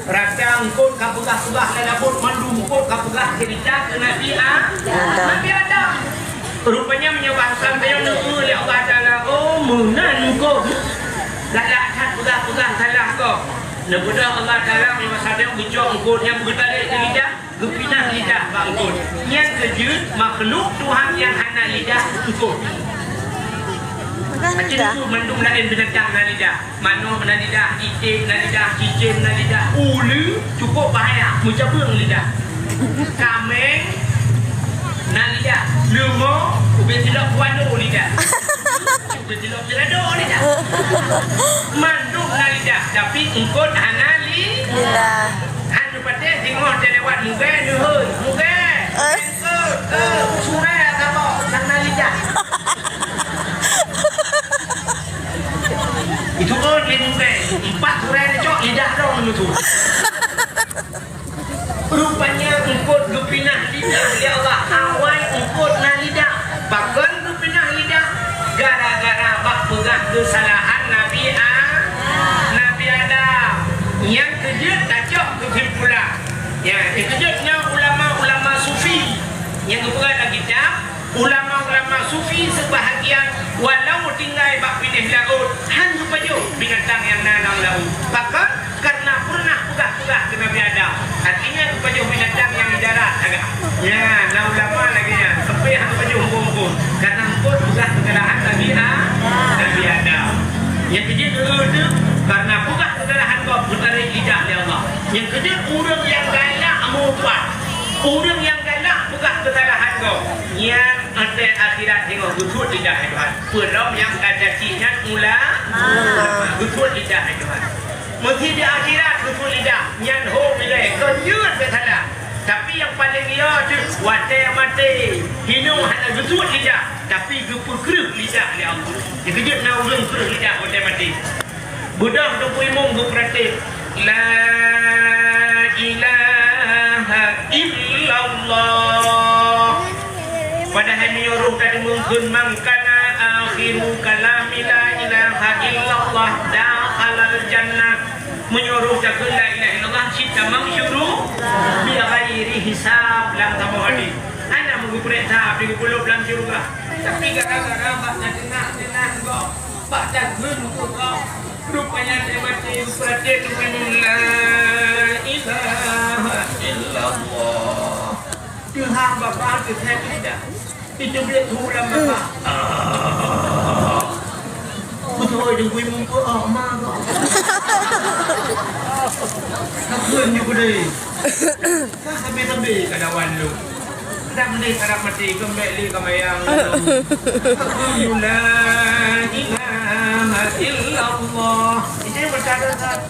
Rata eungkôt ka peugah-peugah lam laôt, mandum eungkôt ka peugah cerita keu Nabi A-, Adam. Nabi Adam. Rupanya meunyoe bahasa tanyoe neupeue lé Allah Taala, oh, meunan eungkôt. Galak that peugah-peugah salah gob. Neupeugah Allah Taala meunyoe bahasa tanyoe geucok eungkôt nyang beugeutarék keu lidah. Geupinah lidah bak eungkôt. Nyan keuh jeuet makhluk Tuhan nyang hana lidah eungkôt. Macam tu mandum laén binatang na lidah. Manok na lidah, iték na lidah, cicém na lidah, uleue cukôp bahaya, meucabeueng lidah. Kaméng na lidah, leumô ubé silop puan lidah. Ubé silop silado lidah. Mandum na lidah, tapi eungkôt hana li-, lidah. Han neupatéh singoh teuh lewat mugée neuhôi, mugée. Eh. Eungkôt, eh, surée saboh, nyang na lidah. Itu pun lé mugée, empat surée neucok lidah dong neutu. Rupanya eungkôt geupinah lidah lé Allah. Awai eungkôt na lidah. Pakon geupinah lidah? Gara-gara bak peugah keusalahan Nabi A-, Nabi Adam. Nyang keujeuet tacok keusimpulan. Ya, nyang keujeuet nyoe ulama-ulama sufi nyang geupeugah lam kitab. Ulama-ulama sufi seubahagian, walau tinggai bak binéh laôt, han geupajoh binatang nyang na lam laôt. Pakon? Karena peureunah peugah-peugah keu Nabi Adam. Artinya, geupajoh binatang nyang di darat sagai. Ya, na ulama lagèe nyan, seupôt han pajoh muphom. Karena eungkôt peugah keusalahan Nabi A-, Nabi Adam. Nyang keujeuet dulu tu, karena peugah keusalahan gob geutarek lidah lé Allah. Nyang keujeuet ureueng nyang galak meuubah. Ureueng nyang galak peugah keusalahan gob. Nyan até akhirat singoh geusuet lidah lé Tuhan. Peulom nyang ka caci nyan ula-, geusuet lidah lé Tuhan. Meusé di akhirat geusuet lidah, nyan ho bilai, kon jeuet geusalah. Tapi nyang paleng yo deuh watèe maté, hinoe hana geusuet lidah, tapi geupeukreueh lidah lé Allah. Dikeujeuet na ureueng kreueh lidah watèe maté. Beudôh Teungku Imum geupeuratéb, "La ilaha illallah." Padahai meunyoe roh tadeungoe kheun, "Man kana akhiru kalami la ilaha illallah dakhalal jannah." Meunyoe roh takheun la ilaha illallah, cit tamong syuruga bi ghairi hisab lam saboh hadis. Hana meugeupreh hisab di geupeulop lam syuruga. Tapi gara-gara bak na teunak-teunak gob, bak takheun gob, rupanya dia mati beurati tu la ilaha illallah. Tuhan Bapa teuthèe tidak. Itu dia tu lam mata. Beutôi Teungku Imum, ah, ma. Takheun nyoe keudéh. Ka sabé-sabé kadawan lôn. Dak mending harap maté, keumbèk lé ka mayang. Takheun nyoe la ilaha illallah. Itu yang bercanda, Ustaz.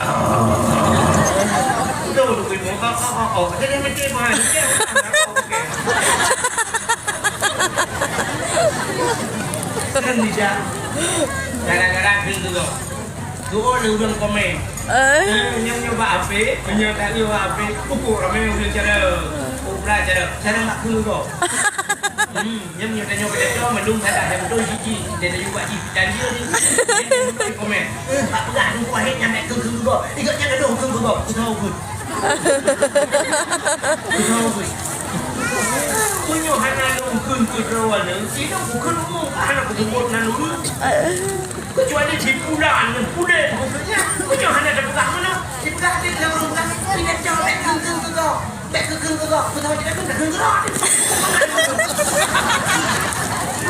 Beutôi Teungku Imum. Oh, oh, oh, oh. Jadi mesti bukan. Kan tidak. Gara-gara kheun tu. Tuh ada ureueng komen. Eh. Eh, nyang nyoe bak ape, nyang tak nyoe bak ape. Ukur ramé ureueng cara. Ukur cara. Cara nak kheun tu. Hmm, nyang nyoe tanyoe kata tu mandum salah, nyang beutôi jiji. Dia tanya buat jih. Dan dia ni. Dia komen. Eh, tak peugah tu wahid nyang nak kheun tu. Ikut nyang ada kheun tu. Kau tahu ke? Meunyoe hana lôn kheun keu droeneuh, sidroe bukon umu hana kuseubut nan ureueng. Keucuali si pulan ngon pulen bukon nyan. Meunyoe hana tapeugah meunoe, sipeugah di dalam rumah, "Ingat jauh, bèk kheun-kheun keu gob. Bèk kheun-kheun keu gob. Keu sahabat tidak kheun, kheun keu gob."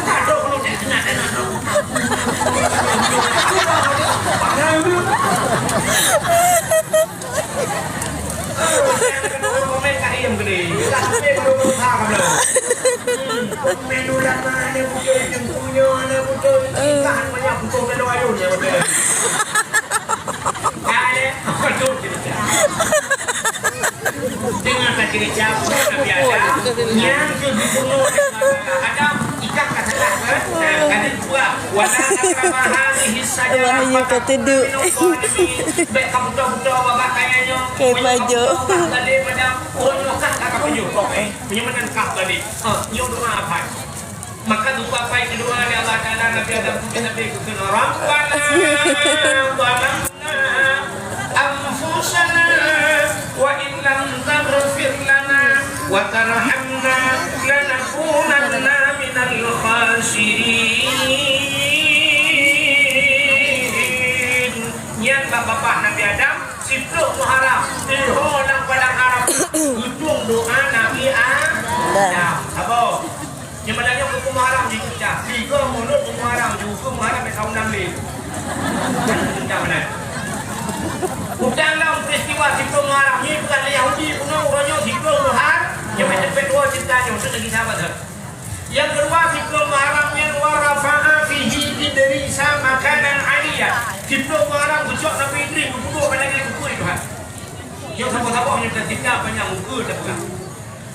Tak ada kalau tak kena, tak nak. Komen ulama ni betul, jengkunya ni betul. Tahan banyak betul kalau ayun ya betul. Ada betul cerita. Dengan tak cerita Nabi Adam yang ke gubernur Adam ikan kata kan? Kan dua. Wala taqraba hadhihi syajarah. Wahyu ka teuduk. Bèk ka beutôi-beutôi bak kaya nyoe. Keu pajoh. Tadi pada ureueng nyoe kah ka pajoh. Meunyoe meunan kah tadi. Ha, nyoe doa apai. Maka doa apai keudua lé Allah Taala Nabi Adam, Nabi kheun, "Rabbana zalamna anfusana wa in lam taghfir lana wa tarhamna lanakunanna minal khasirin." Nyan bak babah Nabi Adam, siplôh Muharram, iho lam padang Arafah, geutong doa Nabi Adam. Saboh. Nyang meunan nyoe huköm Muharram jikeuh dah. Tiga mulod huköm Muharram, huköm Muharram nyang tahun enam lé. Jangan dendam, nah. Utang dalam peristiwa siplôh Muharram nyoe bukan lé Yahudi pun, uroe nyoe siplôh Muharram, nyoe beutôi dua cerita nyoe, untuk lagi sahabat, ha. Yang kedua, siplôh Muharram nyan wa rafa'a fihi Idrisa makanan aliyya. Siplôh Muharram geucok Nabi Idris geupeudôh pada lagèe keu Tuhan. Nyang saboh-saboh nyoe cerita panjang, ukeue teupeugah.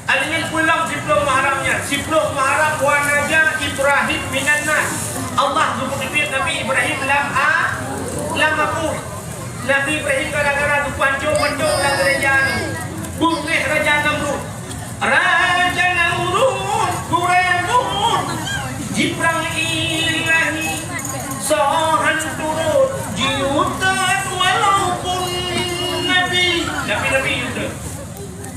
Aneuk nyan pulang siplôh Muharram nyan. Siplôh Muharram wa naja Ibrahim minan nar. Allah geupeubiet Nabi Ibrahim lam a-, lam apui. Nabi Ibrahim gara-gara geupeuhanco mandum lam gereja nyan. Beungéh Raja Namrud. Raja Namrud, gurée Namrud. Jiprang ilahi, sohan turut, jiutot walaupun nabi. Nabi-nabi utot.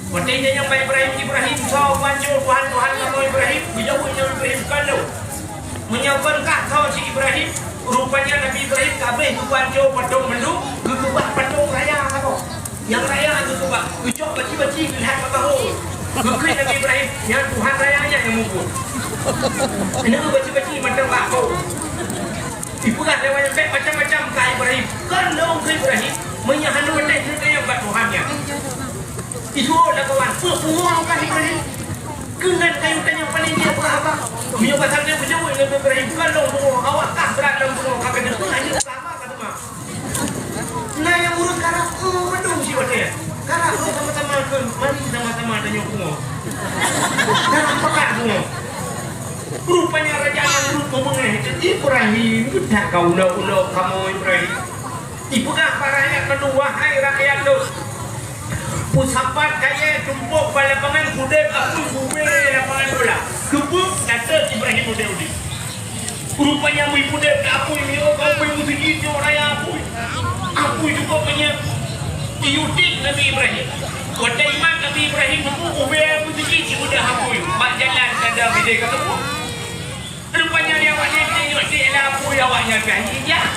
Watèe nyan nyang bak Ibrahim, Ibrahim, soe panco Tuhan, Tuhan kamoe Ibrahim, geujaweueb nyan Ibrahim, "Kon lôn." Meunyoe kon kah soe cit Ibrahim, rupanya Nabi Ibrahim ka abéh geupanco patong mandum, geukeubah patong raya saboh. Nyang raya geukeubah, geucok baci-baci geulihat bak bahô. Geukheun Nabi Ibrahim, Nyan Tuhan raya nyan nyang mubuet. Nyoe beuci-beuci mantong bak kô. Ipeugah lé awak nyan bèk macam-macam keu Ibrahim. Kon lôn keu Ibrahim, meunyo hana watèe ceurita nyan bak Tuhan nyan. Isuruh lé kawan, peue pungo kah Ibrahim? Keunan kayèe tanyoe paléng jeuet peugah haba. Meunyo basa nyan beujaweueb lé Ibrahim, kon lôn pungo, awak kah brat lôn pungo, ka keudeuh peue hana sama ka teuma. Na nyang ureueng karab, oh, mandum si watèe. Karab, oh, sama-sama kheun, mari sama-sama tanyoe pungo. Karab pakat pungo. Rupanya Raja Namrud meungeut, "Ibrahim, geutak ka ulok-ulok kamoe, Ibrahim." Ipeugah bak rakyat mandum, "Wahai rakyat lôn, peusapat kayèe tumpôk bak lapangan, udép apui ubé lapangan bola." Keubeuk, na teuh Ibrahim udép-udép. Rupanya meuipeudép di apui, miyueb apui meuseujid nyoe raya apui. Apui cukôp meunyan. Iyue tiek Nabi Ibrahim. Watèe imat Nabi Ibrahim, ubé apui seujid, ibeudôh apui. Bak jalan ka deuh bidé ka teupeu. Rupanya di awak nyan, nyoe tiek lé apui awak nyan ka ijak.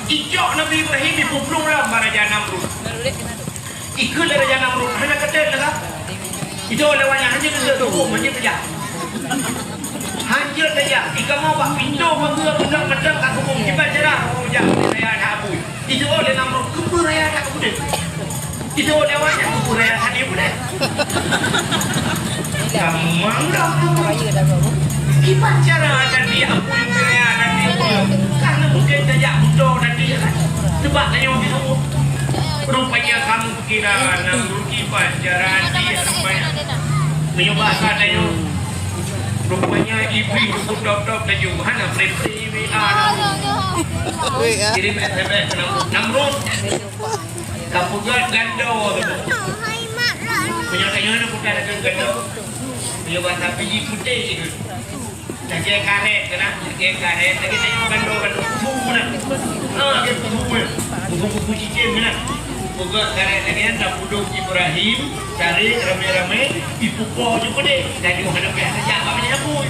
Icok Nabi Ibrahim ipeuplueng lom bak Raja Namrud. Ikheun lé Raja Namrud, hana keudeh lagak. Itu lewat nyan, hana keudeh, hukum hana keudeh. Hana keudeh, di kamoe bak pintoe pageue peudong-peudong ka hukum, kiban cara hukum jak raya adak apui. Itu lé Namrud, keupeue raya adak apui deh? Itu lewat nyan, keupeue raya adak apui deh? Gampang dah. Kiban cara tadi apui raya adak apui? Karena mungkin tajak buto tadi kan. Sebab tanya orang itu. Rupanya kamu Kira Namrud kiban cara dia rupanya. Meunyoe bahasa tanyoe, rupanya iblis beutôb-tôb laju. Hana pre-pre W A. Kirim S M S keu Namrud. Namrud, kapeugöt gando tu. Meunyoe tanyoe na bukan ada gando. Meunyoe bahasa Fiji putéh tu. Lagèe karét keunan, lagèe karét, lagèe tanyoe gando-gando kubu keunan. Ha, lagèe kubu keunan. Kubu-kubu cicém keunan. Peugöt karét lagèe nyan, tapudong Ibrahim, tarek ramé-ramé, ipupo ju keudéh. Laju hana payah tajak bak meunyoe apui.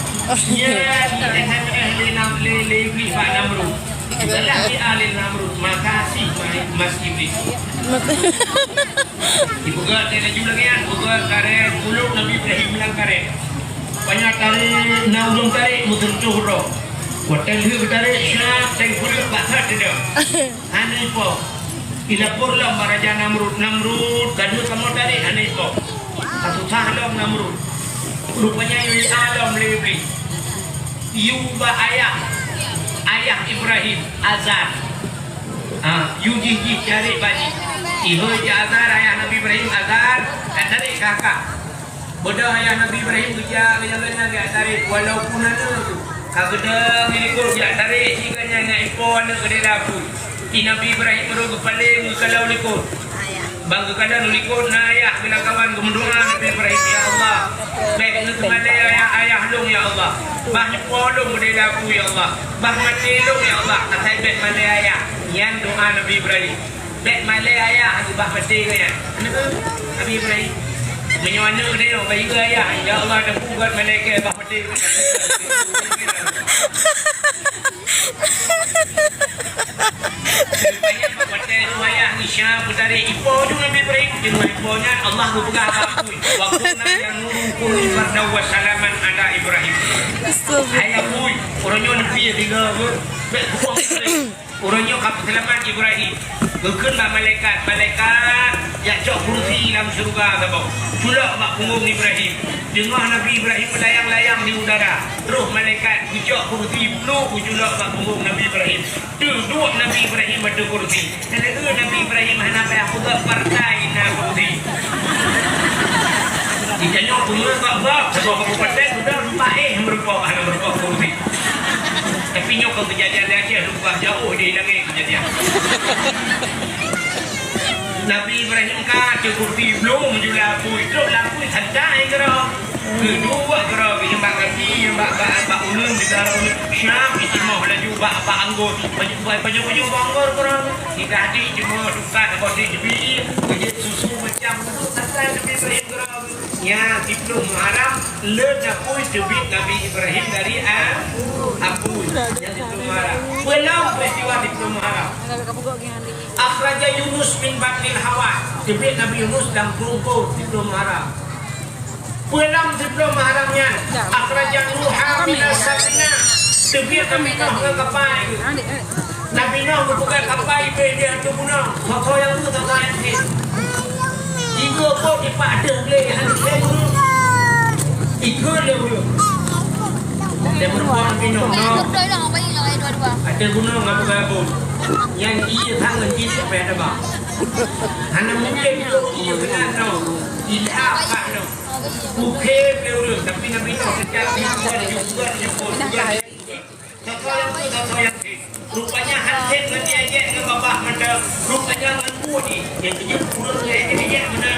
Nyan, S M S lé nam-, lé, lé Iblis bak Namrud. Salah di alin Namrud, makasih, Mas Iblis. Ipeugöt laju lagèe nyan, peugöt karét, pulok Nabi Ibrahim lam karét. Panyang tarek, na ulôn tarek, meuteuntoh droe. Watèe lheueh geutarek, syab, teupeuleuek bak that deuh. Hana ipo. Ilapor lom bak Raja Namrud, "Namrud, ka deuh kamoe tarek, hana ipo." Ka susah lom Namrud. Rupanya yue lom lé Iblis. Yue bak ayah, ayah Ibrahim, Azar. Ha, yue jih-jih tarek bak jih. Ihôi jih Azar, ayah Nabi Ibrahim, Azar, ka tarek kakak. Beudôh ayah Nabi Ibrahim geujak, geujak, geujak, geujak tarek, walaupun aneuk tu ka geudong di likot, geujak tarek, si ka nyan, nyan ipo aneuk keudéh lam apui. Di Nabi Ibrahim baru geupaleng, geukalau likot. Ban geukalau likot na ayah geulam kawan geumeudoa Nabi Ibrahim, "Ya Allah, bèk neuteumalèe ayah, ayah lôn, ya Allah. Bah neupo lôn keudéh lam apui, ya Allah. Bah maté lôn, ya Allah, asai bèk malèe ayah." Nyan doa Nabi Ibrahim. Bèk malèe ayah, bah maté keu nyan. Aneuk, Nabi Ibrahim. Meunyoe aneuk geutanyoe, bah ié ayah, "Ya Allah, tapeugöt malaikat bah maté keu nyan." Rupanya bah maté tu ayah, Isa meutarek ipo ju Nabi Ibrahim. Teuma ipo nyan Allah geupeugah bak apui, "Wa qulna ya naru kuni bardan wa salaman ala Ibrahim." Astagfirullah. Hai apui, uroe nyoe neupie tiga beuh. Bèk kupoh. Uroe nyoe ka peuseulamat Ibrahim. Geukheun bak malaikat, "Malaikat, jak cok kursi lam syeuruga saboh. Culok bak punggong Ibrahim." Teungoh Nabi Ibrahim meulayang-layang di udara, roh malaikat geucok kursi pluek geuculok bak punggong Nabi Ibrahim. Teuduek Nabi Ibrahim ateueh kursi. Keuneuk Nabi Ibrahim hana payah peugah partai na kursi. Di tanyoe peue kok bak saboh kabupaten sudah empat eh meureumpok, hana meureumpok kursi. Tapi nyoe kon keujadian di Aceh, leubeh jauh di langét keujadian. Nabi Ibrahim ka ateueh kursi, bloe meujula apui, trok lam apui santai keudroe. Keudua keudroe, nyang bak kaki, nyang bak, bak, bak uneun, di dalam uneun, syam, jiceumoh laju bak, bak anggô, baju, baju, baju bak anggô keudroe. Di kaki jiceumoh, tukat, abah di jeubit, beujeuet susu macam tu, santai Nabi Ibrahim keudroe. Nyan siplôh Muharram, lheueh apui teubiet Nabi Ibrahim dari a-, apui. Nyan siplôh Muharram. Peue lom peristiwa siplôh Muharram? Akhraja Yunus min batnil hawa. Teubiet Nabi Yunus lam perut gôt siplôh Muharram. Peulam siplôh Muharram nyan, akhraja Nuha minas safinah, teubiet Nabi Nuh ngon kapai. Nabi Nuh geupeugah kapai beh di ateueh gunong, soe-soe nyang tu, soe-soe nyang sit. Tiga boh dipak deuh glé, hana lé ureueng. Tiga lé ureueng. Dia meureumpok Nabi Nuh, Nuh. Ateueh gunong gabung-gabung. Nyang ié tangan jih sampai ada bak. Hana mungkin ié keunan, Nuh. Ilham bak Nuh. Bukon lé ureueng, tapi Nabi Nuh sejak jumpa, jumpa, jumpa, jumpa. Satu yang tu, satu yang tu. Rupanya hansen ngon diajak ngon babah mata. Rupanya ngon bu ni. Yang kejut ureueng lé diajak mana.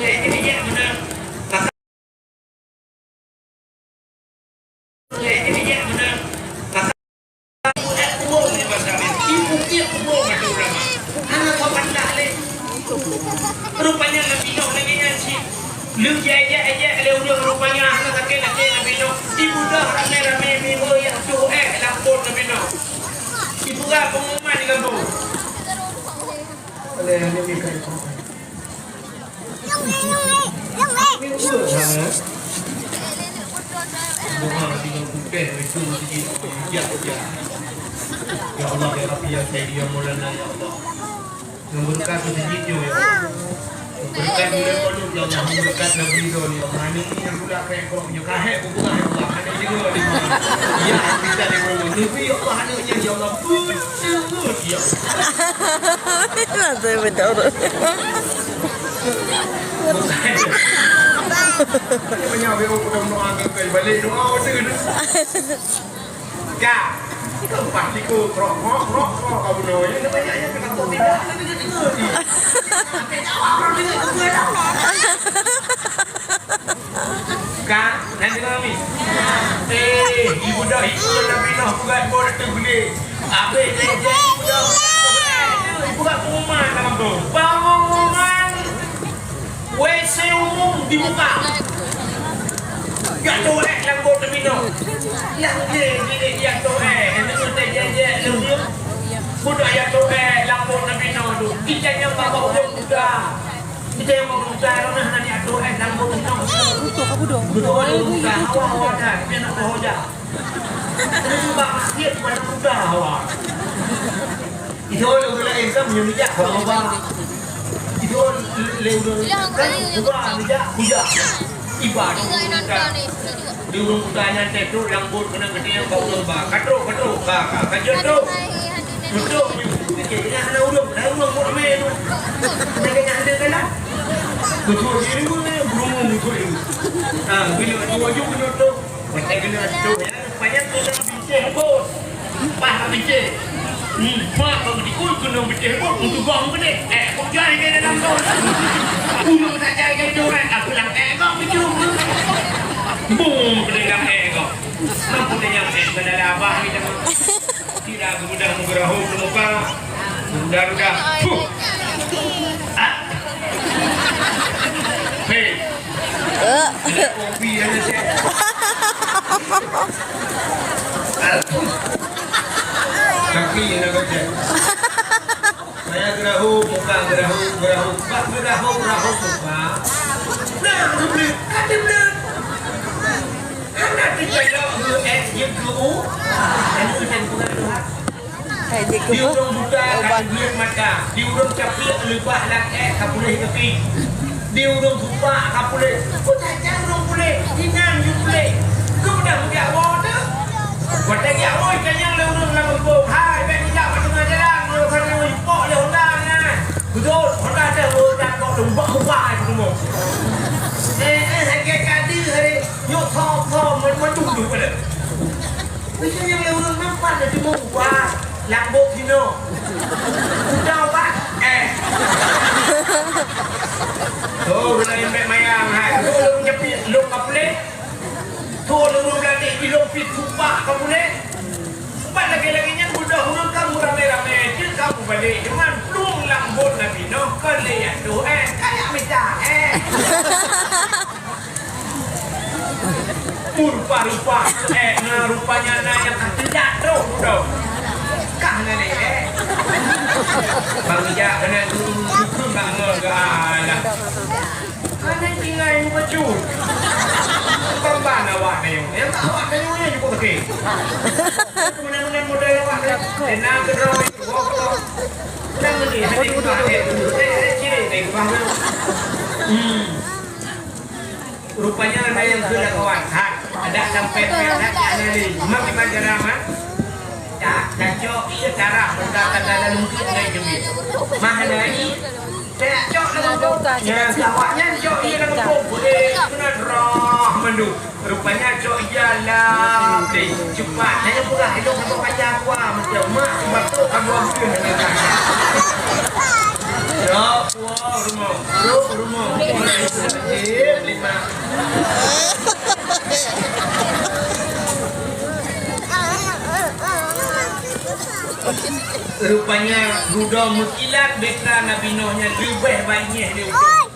Lé diajak mana. Rupanya Nabi Nuh lagèe nyan cit. Lheueh jiajak-ajak lé ureueng, rupanya hana sakét até Nabi Nuh. Ibudah ramé-ramé meuhôi jak tuh éh lam bot Nabi Nuh. Ibuka pengumuman di gampông. Oleh Nabi Nuh. Doa dengan putih itu, ya, ya. Ya Allah, ya Rabbi, ya Sayyidi, ya Maulana, ya Allah. Yang berkat masjid nyoe, ya Allah. Yang berkat bulan Maulud, ya Allah. Yang berkat Nabi Ridho, ya Allah. Aneuk ni yang budak kayak kok nyoe, kahek bubuka, ya Allah. Aneuk ni dua, ya Allah. Ya, kita ni, ya Allah. Nabi, ya Allah, aneuk ni, ya Allah. Betul, ya Allah. Rasa betul. Banyak orang udah mendoakan, balik doa order tu. Ka. Lepas tiku, krok, krok, krok, krok, kau bunuh. Ini banyak yang kena kau tidak, ada juga tiga ni. Sampai jawab, orang dengar tu dah. Ka, nanti kami. Eh, ibu dah ikut Nabi Nuh bukan boh tu boleh. Habis dia, dia ibu dah. Ibu kat pengumuman dalam tu. Pengumuman. W C umum dibuka. Jak toilet lam bot Nabi Nuh. Lah, dia, dia, dia, jak toilet. Nabi Nuh tak jajak, dia, dia. Budak jak toilet lam bot Nabi Nuh tu. Ikan yang bawa ureueng buta. Ikan yang bawa buta, orang nak jak toilet lam bot Nabi Nuh. Buta, buta. Buta, hawa, hawa dah. Dia nak bawa dah. Dia cuba maksiat pada buta, hawa. Itu orang lain kan meunyoe neujak sama ba. Itu orang lain kan buka neujak, kujak. Iba dong bukan. Di ureueng buta nyan teh trok lam bot keunan geutanyoe bak ureueng ba. Ka trok, ka trok, ka, ka, ka jeuet trok. Trok nyoe. Pikir nyan hana ureueng, hana ureueng bot ramé tu. Mereka nyan ada kan? Betul diri pun, eh, berumur betul diri. Ha, bila tu aju kena trok. Watèe keuneuk trok, ya, rupanya keuneuk bicéh bot. Pah bicéh. Hmm, pah bak dikui keuneuk bicéh bot, meutugoh meukeudeh. Eh, kok jai ke dalam bot? Ureueng tak jai ke tu, eh, aku lam eh, kok bicéh bot. Bung, meukeudeh lam eh, kok. Nampak dia nyang eh, kena dah abah ni, dah. Tidak, mudah menggerahuk ke muka. Mudah-mudah. Puh. Ah. Hei. Eh. Kopi aja, Cek. Kaki yang dah becek. Saya gerahuk muka, gerahuk, gerahuk. Bak gerahuk, gerahuk muka. Nah, geubleut. Kan geubleut. Hana teucayok, eh, jeuet keu u. Kan geubleut bukan Tuhan. Hai, di ureueng buta ka teubiet mata, di ureueng capiek leubah lam ék ka puléh keuki. Di ureueng buta ka puléh. Peue saja ureueng puléh, inan jeuet puléh. Keu mudah meugiak woe teuh. Watèe giak woe, tanyong lé ureueng lam gampông, "Hai, bèk neujak bak teungoh jalan, nyoe ka lheueh jipok lé Honda nyan." Beutôi, Honda teuh Honda kok leumbak muka ai peurumoh. Eh, eh, hai, ka deuh hari, nyoe thom-thom, mandum deuh pada. Meunyoe nyang lé ureueng nampak na teuma ubah, lam bot sinoe. Udah ubah? Eh. Tuh, ureueng laén bèk mayang, hai. Tuh, lôn nyepi, lôn ka puléh. Tuh, lôn beulani, ilôn pih tupak ka puléh. Sebab lagèe-lagèe nyan beudoh ureueng kamoe ramé-ramé jeuet kamoe balek. Cuman plueng lam bot Nabi Nuh, kon lé nyan tuh, eh. Kayak mita, eh. Rupa-rupa, eh, na rupanya na nyang ka teulat troh, bro. Kah na lé, eh. Bang Ijak keunan guru huköm Kamoe galak. Hana tinggai muka cut. Ban-ban awak nyoe. Nyang awak nyoe nyang cukup sakét. Keumeunang-meunang model awak nyoe. Tenang keudroe. Tenang ni, hati kuat. Eh, eh, eh, ciri, eh, kuat. Hmm. Rupanya ada yang kena kawan. Ha, ada sampai pihak nak cari. Memang di Banjarmasin. Dak, dak cok ié tarah, meuka ka dalam mungkin ngai jeuet. Mah ngai, dak cok lam kampung. Ya, awaknyan cok ié lam kampung. Boleh, beuna roh mandum. Rupanya cok ié lam deh. Cepat, hanya peugah, "Ilong haba baca kuah," macam mak, batuk, kamu ambil. Ya, kuah rumah. Duduk rumah. Lima. Rupanya, dudoe meukilat beta Nabi Nuh nyan leubeh banyeh lé udeueng.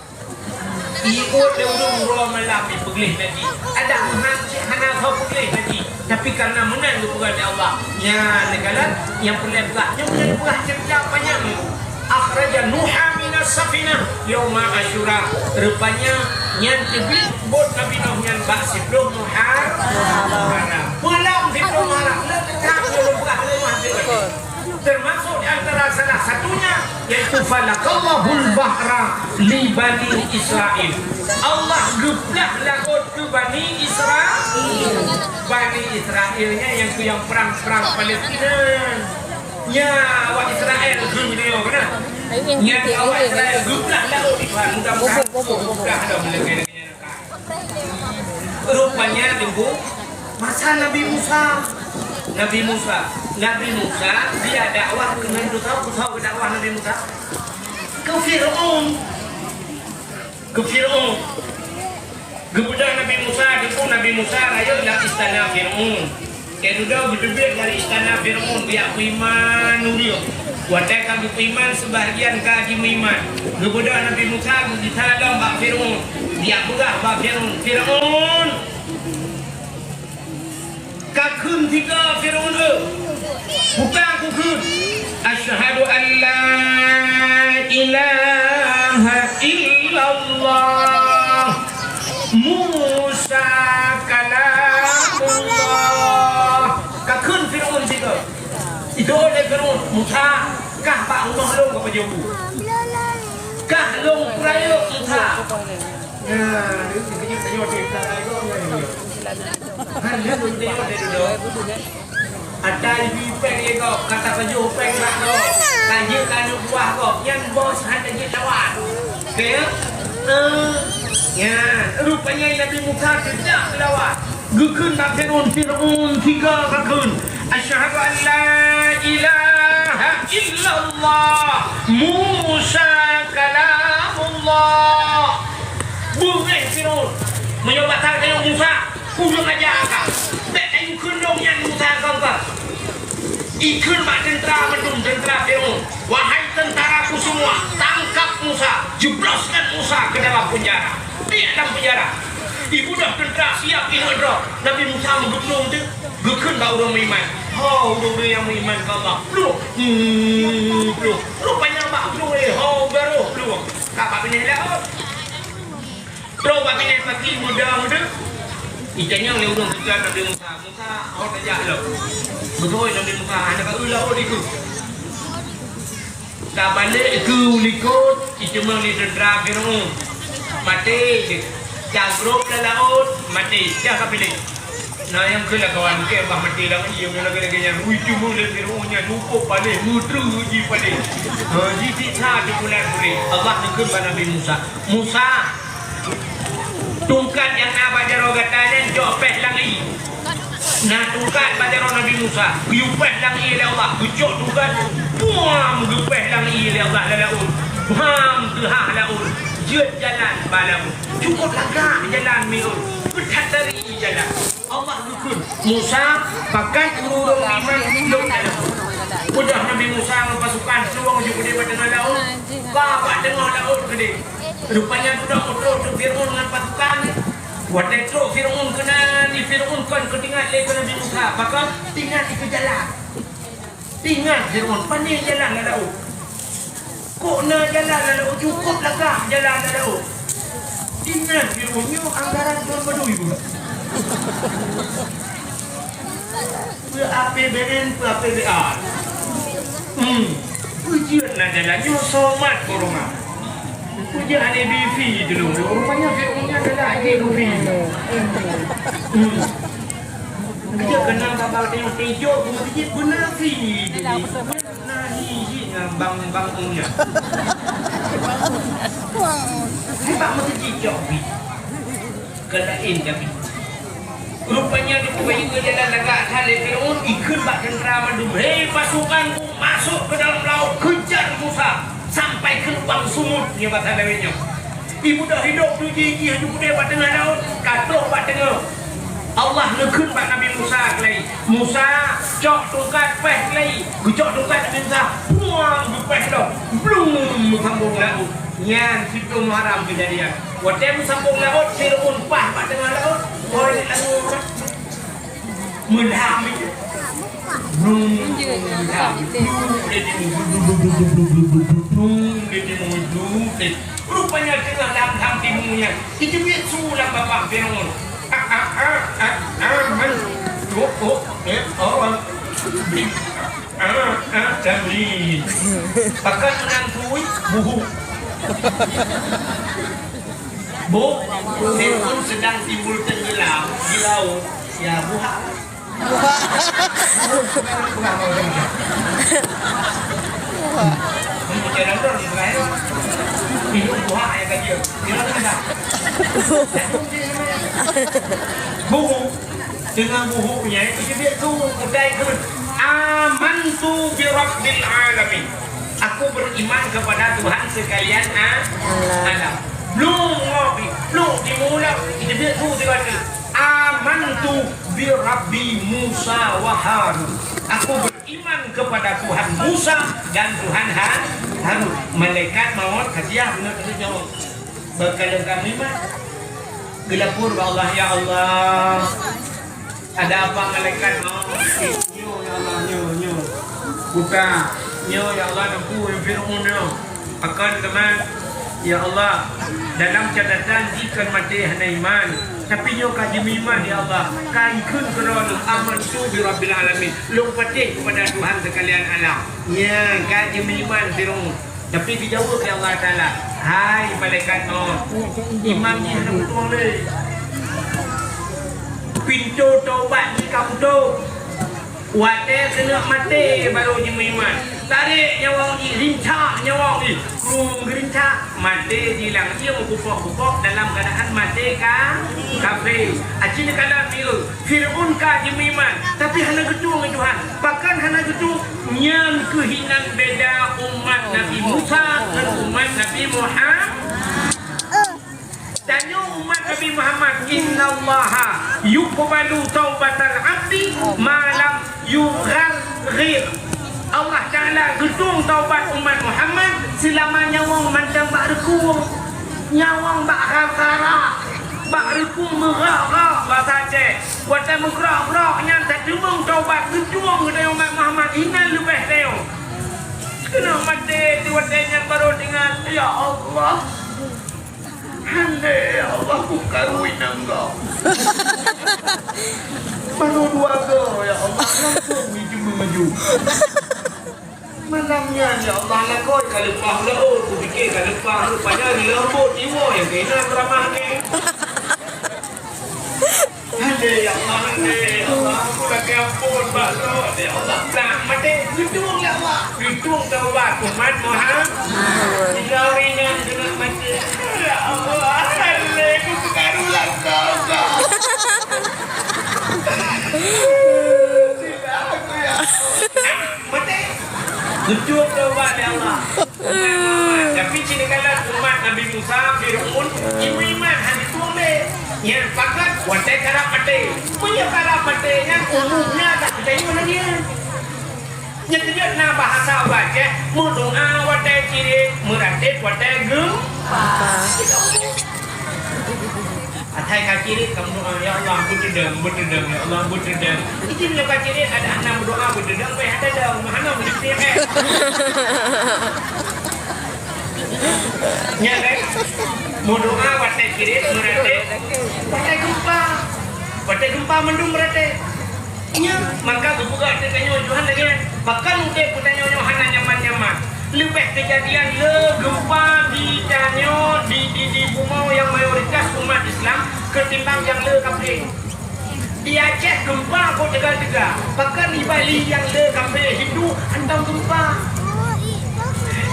Iôt lé udeueng uroe malam ipeugleh lagi. Adak meuhan cit hana soe peugleh lagi. Tapi karena meunan geupeugah lé Allah. Nyan neukalon nyang peureulèe peugah. Nyang peureulèe peugah ceurita panyang. Akhraja Nuha minas safinah yauma Asyura. Rupanya nyan teubiet bot Nabi Nuh nyan bak siploh Muhar-, Muharram. Pulang siploh Muharram. Leuh teuka lôn peugah lé mah teuka. Termasuk di antara salah satunya yaitu falaqallahul bahra li Bani Israil. Allah geuplah laôt keu Bani Israil. Bani Israil nyan nyang keu nyang prang-prang Palestina. Nya awak Israel geunyoe keunan. Nyan awak Israel geuplah laôt di Tuhan. Mudah-mudahan geuplah lom lagèe-lagèe nyan. Rupanya teungku masa Nabi Musa. Nabi Musa. Nabi Musa dia dakwah keunan dosa, dosa dakwah Nabi Musa. Keu Fir'aun. Keu Fir'aun. Geubeudôh Nabi Musa, teungku Nabi Musa rayeuk lam istana Fir'aun. Keu dudoe geuteubiet dari istana Fir'aun, geujak peuiman ureueng. Watèe ka geupeuiman, sebahagian ka jimeuiman. Geubeudôh Nabi Musa geugisa lom bak Fir'aun. Geujak peugah bak Fir'aun, "Fir'aun, kakheun sigoe Fir'aun, eu, peue kukheun? Asyhadu an la ilaha illallah." Musa kalamullah. Kakheun Fir'aun sigoe. Itu oleh Fir'aun, "Musa, kah bak rumoh lôn kah pajoh bu? Kah lôn peurayeuk Musa?" Nah, itu kejut tayong di belakang itu. Kan dia tu tengok dia duduk. Ata ibi péng lé gob, ka tapajoh péng bak gob, ka jeuet keu aneuk buah gob, nyan bos hana jeuet lawan. Oke, ya? Eh, nyan, rupanya Nabi Musa teudak geulawan. Geukheun bak Fir'aun, Fir'aun sigoe kakheun, "Asyhadu an la ilaha illallah, Musa kalamullah." Beungéh Fir'aun. Meunyoe bak that tayong Musa, Kurang aja ka! Bèk tayue kheun lôn nyan Musa keu gata. Ikheun bak teuntra mandum, teuntra Fir'aun, "Wahai tentaraku semua, tangkap Musa, jebloskan Musa ke dalam penjara." Di dalam penjara. Ibeudôh teuntra siap ingat droe. Nabi Musa meugeuplueng teuh, geukheun bak ureueng meuiman. "Ho, ureueng-ureueng nyang meuiman keu Allah, plueng!" Hmm, plueng. Rupanya bak plueng, eh, ho, barô plueng. Ka bak binéh laôt. Trok bak binéh paki muda-muda. Itanyong lé ureueng teuka Nabi Musa, "Musa, ho tajak lom?" Beutôi Nabi Musa, "Hana ka eu laôt dikeue." Tabalek keue u likot, iteumong lé teuntra Fir'aun. Maté jeuet. Tagrôp lam laôt, maté. Dah ka piléh. Na nyang keu lakawan keu bah maté lam ié, lagèe-lagèe nyan. Ui, teumong lé Fir'aun nyan, nukôb paléh, meutreuk jih paléh. Ha, jisiksa di bulan buréh. Allah neukheun bak Nabi Musa, "Musa, tungkat nyang na bak jaroe gata nyan cok péh lam ié." Na tungkat bak jaroe Nabi Musa, geuyue péh lam ié lé Allah, geucok tungkat, buam, geupéh lam ié lé Allah lam laôt. Bam, teuhah laôt, jeuet jalan bak laôt. Cukôp lagak jalan Fir'aun, beuthat dari jalan. Allah geukheun, "Musa, pakat ureueng-ureueng iman lôn dalam." Udah Nabi Musa ngon pasukan, plueng ju keudéh bak teungoh laôt, ka bak teungoh laôt keudéh. Rupanya dudoe meutrôk Fir'aun ngon pasukan. Watèe trôk Fir'aun keunan, di Fir'aun kon keuingat lé keu Nabi Musa, pakon? Ingat dikeue jalan. Ingat Fir'aun, pane jalan lam laôt. Kok na jalan lam laôt, cukôp lagak jalan lam laôt. Inan Fir'aun nyoe anggaran thôn padum pula. Peu A P B N, peu A P B A. Hmm. Peue jeuet na jalan nyoe somat keu rumoh. Peue jeuet hana bifi dulu. Rupanya Fir'aun nyan adalah adik Lufi. Hmm. Dia kenal babah tengok tejok, kemudian beuna fi. Nah, hi, hi, nah, bang, bang, nya. Hai, bak meuteujijok, bi. Keudain, tapi. Rupanya di Kuwait itu jalan lagak that lé Firaun, ikheun bak tentara mandum, "Hei, pasukanku, masuk ke dalam laut, kejar Musa sampai ke lubang sumur," nyan bahasa Dawet nyoe. Ibu dah hidup tu jih, jih tu deh bak teungoh laôt, ka troh bak teungoh. Allah neukheun bak Nabi Musa keulai, "Musa, cok tungkat, péh keulai." Geucok tungkat Nabi Musa, puang, geupéh lom, blum, meusambong laôt. Nyan siplôh Muharram keujadian. Watée meusambong laôt, Fir'aun paih bak teungoh laôt, oh, ini laôt. Meulam itu. Blum, meulam. Blum, dia timu. Blum, dia timu. Blum, dia timu. Rupanya teungoh lam, lam timu nyan. Itu biet su lam babah Fir'aun. Ah, ah, ah, ah, ah, man. Oh, oh, eh, oh. Ah, ah, Jamil. Pakat meunang kui, buhu. Bu, Fir'aun sedang timbul tenggelam di laut. Ya, buha. Buha. Buha. Ini macam dalam ni, bukan, eh? Ini buha yang kata dia. Dia kata dah. Buhu. Dengan buhu nyan, itu dia tu, utai tu. "Amantu bi Rabbil Alamin." Aku beriman kepada Tuhan sekalian a-, alam. Belum ngopi, belum dimulai. Itu dia tu, dia kata, "Amantu bi Rabbi Musa wa Harun." Aku beriman kepada Tuhan Musa dan Tuhan Ha-, Harun. Malaikat maut, hadiah, benar-benar nyawa. Berkali kami mah. Geulapor bak Allah, "Ya Allah, ada apa malaikat?" "Nyoe, ya Allah, nyoe, nyoe. Buka. Nyoe, ya Allah, teungku Fir'aun nyoe. Akan teuma, ya Allah, dalam catatan jih kan maté hana iman. Tapi nyoe ka jimeuiman, ya Allah. Ka ikheun keudroe, 'Amantu bi Rabbil Alamin.' Lôn patéh kepada Tuhan sekalian alam." Nyan, ka jimeuiman Fir'aun. Tapi geujaweueb lé Allah Taala, "Hai malaikat maut, iman jih hana putôh lé. Pintoe taubat jih ka putôh. Watée keuneuk maté barô jimeuiman. Tarek nyawa jih, rincak nyawa jih, krueng geurincak, maté jih lam ié meukupok-kupok dalam keuadaan maté ka kafé." Aci neukalon Fir'aun. Fir'aun ka jimeuiman, tapi hana geutueng lé Tuhan. Pakon hana geutueng? Nyan keuh inan beda umat Nabi Musa ngon umat Nabi Muhammad. Tanyoe umat Nabi Muhammad, "Innallaha yuqbalu taubatal abdi ma lam yugharghir." Allah Taala geutueng taubat umat Muhammad seulama nyawöng mantong bak reukung. Nyawöng bak gharghara, bak reukung meugrok-grok basa Aceh. Watée meugrok-grok nyan tateumeung taubat, geutueng geutanyoe umat Muhammad, inan leubeh tanyoe. Keuneuk maté di watée nyan barô teuingat, "Ya Allah, handai ya Allah, kukaru inong gob. Barô dua goe ya Allah, langsong jijeumeung maju." Malam nyan, ya Allah, lakoe ka leupah leuôt, kupike ka leupah, rupanya di leuôt iwoe nyang keunan ramah nyan. Aduh, ya Allah, aduh, ya Allah, aku lakée ampôn bak lôn, ya Allah. Nah, maté, geutueng, ya Allah. Geutueng taubat umat Muhammad. Tinggai ureueng nyan keuneuk maté. Ya Allah, aduh, aku peukaru lakoe ka. Sila aku, ya Allah. Maté. Geutueng taubat lé Allah. Tapi cit neukalon umat Nabi Musa, Fir'aun, iman-iman hana tueng lé. Nyan pakat watée karab maté. Meunyoe karab maté nyan umumnya tak percaya lagi. Nyan keujeuet na bahasa Aceh, meudoá watée cirét, meuratéb watée geu. Asai ka cirét ka meudoá, "Ya Allah, beuteudong, beuteudong, ya Allah, beuteudong." Ijin lé ka cirét, ada hana meudoá beuteudong, bèk hana dong, hana meuteudong, eh. Nyan kan? Meudoa watèe kirém meuratéb, watèe geumpa. Watèe geumpa mandum meuratéb. Nyan, maka geupeugah teuh tanyoe Tuhan lagèe nyan. Pakon udép geutanyoe nyoe hana nyaman-nyaman. Leubèh keujadian le geumpa di tanyoe di, di, di bumoe nyang mayoritas umat Islam keutimbang nyang le kafé. Di Aceh geumpa kok teuga-teuga. Pakon di Bali nyang le kafé Hindu hantom geumpa.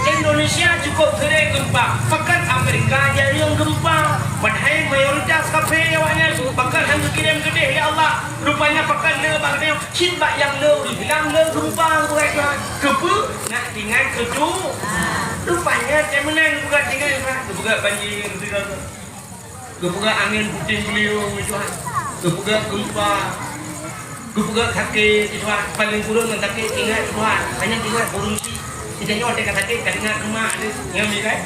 Indonesia cukup sering geumpa. Pakon Amerika jarang geumpa. Padahai mayoritas kafé awaknyan. Pakon han geukirém keudeh, ya Allah. Rupanya pakon le bak geutanyoe. Cit bak nyang le ureueng bilang le geumpa bukai Tuhan. Keupeue? Nak tinggai keu tu. Rupanya cit meunan bukai tinggai Tuhan. Bukai banjir, Geupeugah angén putéh beuliong, ya Tuhan. Geupeugah geumpa. Geupeugah sakét, ya Tuhan. Paléng kureueng ngon sakét ingat, ya Tuhan. Hanya ingat ureueng chik. Kita nyoe teuka sakét, ka ingat keu mak teuh. Nyan mi kan?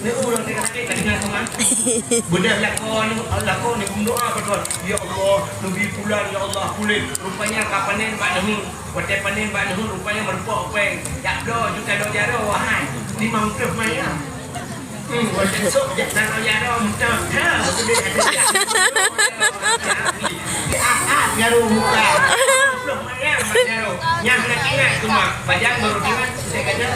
Ni ureueng teuka sakét, ka ingat keu mak. Beudôh lakoe ni, lakoe ni, meudoa bak Tuhan. Ya Allah, neubi pulan, ya Allah, puléh. Rupanya ka panen bak neuheun. Watèe panen bak neuheun, rupanya meurumpok péng. Jak bloe juta dolar jaroe, wahai. Limong ploh maya. Hmm, watèe sôk jak tanoh jaroe mantong. Ha, beutôi ada jak. Ah, ah, jaroe muka. Ploh mayang mak jaroe. Nyang nak ingat tu mak. Pajan baru ingat, saya kata.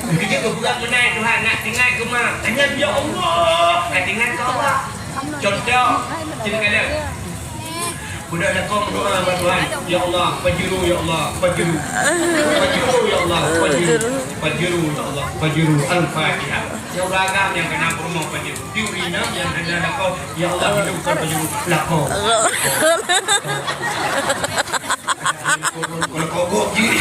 Begitu geupeugah meunan Tuhan, nak teuingat keu ma. Hanya, "Ya Allah," ka teuingat keu Allah. Contoh, seuneukala. Budak lakoe meudoa bak Tuhan, "Ya Allah, Pajero, ya Allah, Pajero. Pajero, ya Allah, Pajero. Pajero, ya Allah, Pajero." Al-Fatihah. Ya Allah, agam nyang keunan peurumoh Pajero. Di ureueng inong nyang hana lakoe, "Ya Allah, hidupkan Pajero." Lakoe. Kalau kogok jih.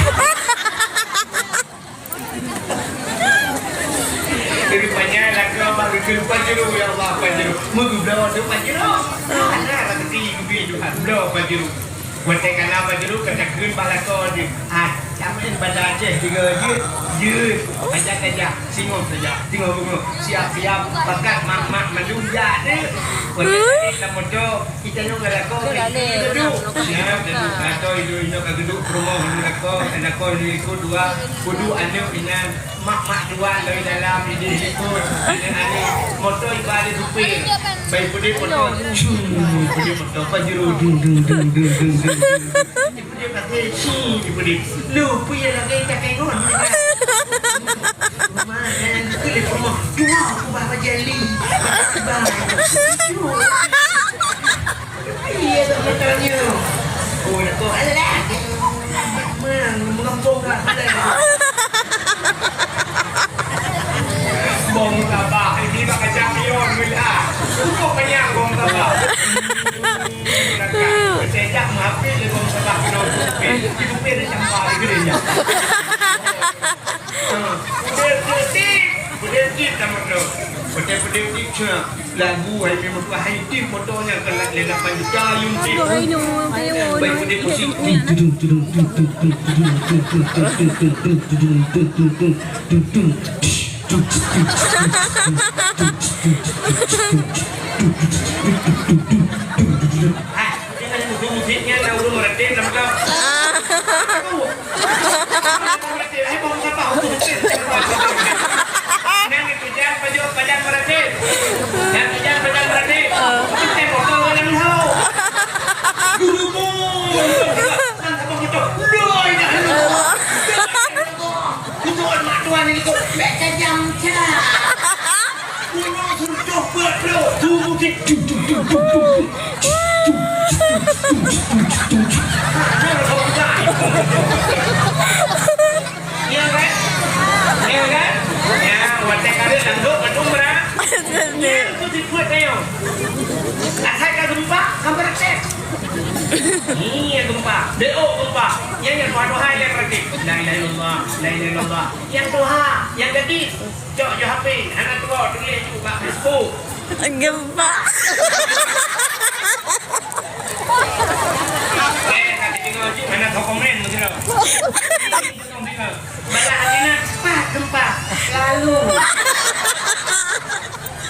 Rupanya lakoe bak geukheun Pajero, ya Allah, Pajero. Meugeubloe tu Pajero. Hana raseuki geubi Tuhan, bloe Pajero. Watèe ka na Pajero, ka takheun bak lakoe jih. Ah, jameun Banda Aceh tiga jeuet, jeuet. Aja saja, singoh saja, singoh beungoh. Siap-siap, pakat mak-mak mandum jak deh. Watèe tadi lam moto, Kita nyoe ngon lakoe, kita duek. Siap, duek. Lakoe, iduek, iduek, ka geuduek peurumoh, lakoe, lakoe, iduek, ikot dua, kudu aneuk inan, mak-mak dua, loi dalam, ideh likot, aneuk-aneuk, moto iba lé supir. Bai peude moto, cuu, peude moto, Pajero, dung, dung, dung. Dia pakai si, dia boleh. Lu, pun yang lagi tak tengok. Rumah, yang tu le rumah. Dua, aku bah bajali. Bah. Iya, tak bertanya. Oh, nak kau alah. Mang, mengepung lah. Bong tabah, ini bak kacang pion, meulah. Cukup kenyang bong tabah. Sejak meuhapé lé bang salah keunoe supé, supé dah campa lé geude nyan. Ha, udép tip, udép tip sama tu. Udép, udép tip cuma lagu hai memang tu hai tip moto nyan kan lé lapan juta yum tip. Baik udép musik. Hai, jangan musuh-musuh nyan dah ureueng meuratéb lam kau. Aku. Meuratéb, hai, bang, siapa? Aku meuratéb. Nyan itu jangan pajoh, pajan meuratéb. Nyan itu jangan pajan meuratéb. Kita mau kau dalam hau. Dulu pun. Kan abang betul. La ilaha illallah. Kutuan mak tuan ini kok bèk tajam cak. Kuno suruh coba bro. Tunggu di. Ya kan? Ya kan? Ya, watèe ka rhot lam dok mandum bra. Nyan pun sifeuet tanyoe. Asai ka geumpa, ka meuratéb. Ni ya geumpa, deuk geumpa. Nyan nyang tuha-tuha nyang meuratéb. La ilaha illallah, la ilaha illallah. Nyang tuha, nyang gadis. Cok ju H P, hana tuwoe, tuléh ju bak Facebook. Geumpa. Eh, ka deungoe ju, hana teukomen meusidroe. Balah hati na, pah geumpa. Lalu.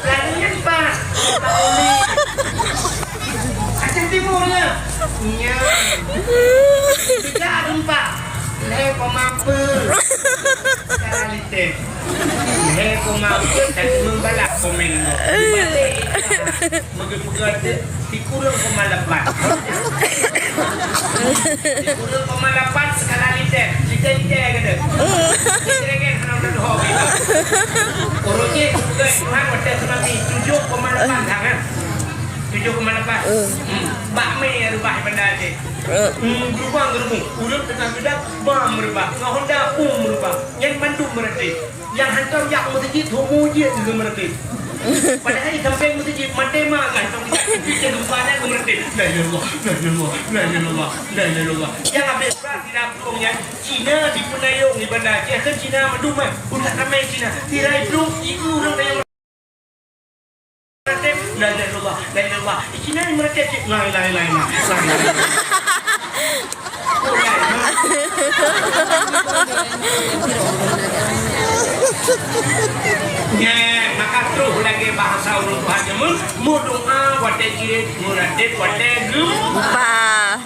Lalu nyan pat. Aceh Timur nyan. Nyan. Tiga gempa. Lhèe koma empat. Secara liter. Lhèe koma empat dan membalas komen. Meugeupeugot. Sikureueng koma lapan. Sikureueng koma lapan skala Richter. Richter, Richter keuh. Richter kan hana udah doh. Ureueng jih bukan Tuhan watèe tsunami tujuh koma lapan dah kan. Tujuh koma lapan. Hmm. Bak mè reubah bandar jih. Hmm, geurubah, geurubah. Ureueng teungoh geudak, bam reubah. Teungoh honda, bom reubah. Nyan mandum meuratéb. Nyang hantom jak meuseujid, homo jeuet keu meuratéb. Padahai di sampéng meuseujid, maté ma ka hantom jak. Pike geuba nyan keu meuratéb. La ilaha illallah, la ilaha illallah, la ilaha illallah, la ilaha illallah. Nyang habéh brat di Lampung nyan, Cina di Peunayong, di Banda Aceh, kan Cina mandum, eh. Budak ramé Cina. Tirai plueng, ibu ureueng Peunayong. La ilaha illallah, la ilaha illallah. Di Cina ni meuratéb cit. La ilaha illallah, la ilaha illallah. Nyan, maka troh lagèe bahasa ureueng tuha jameun, meudoa watèe jeuet, meuratéb watèe geu- Bah.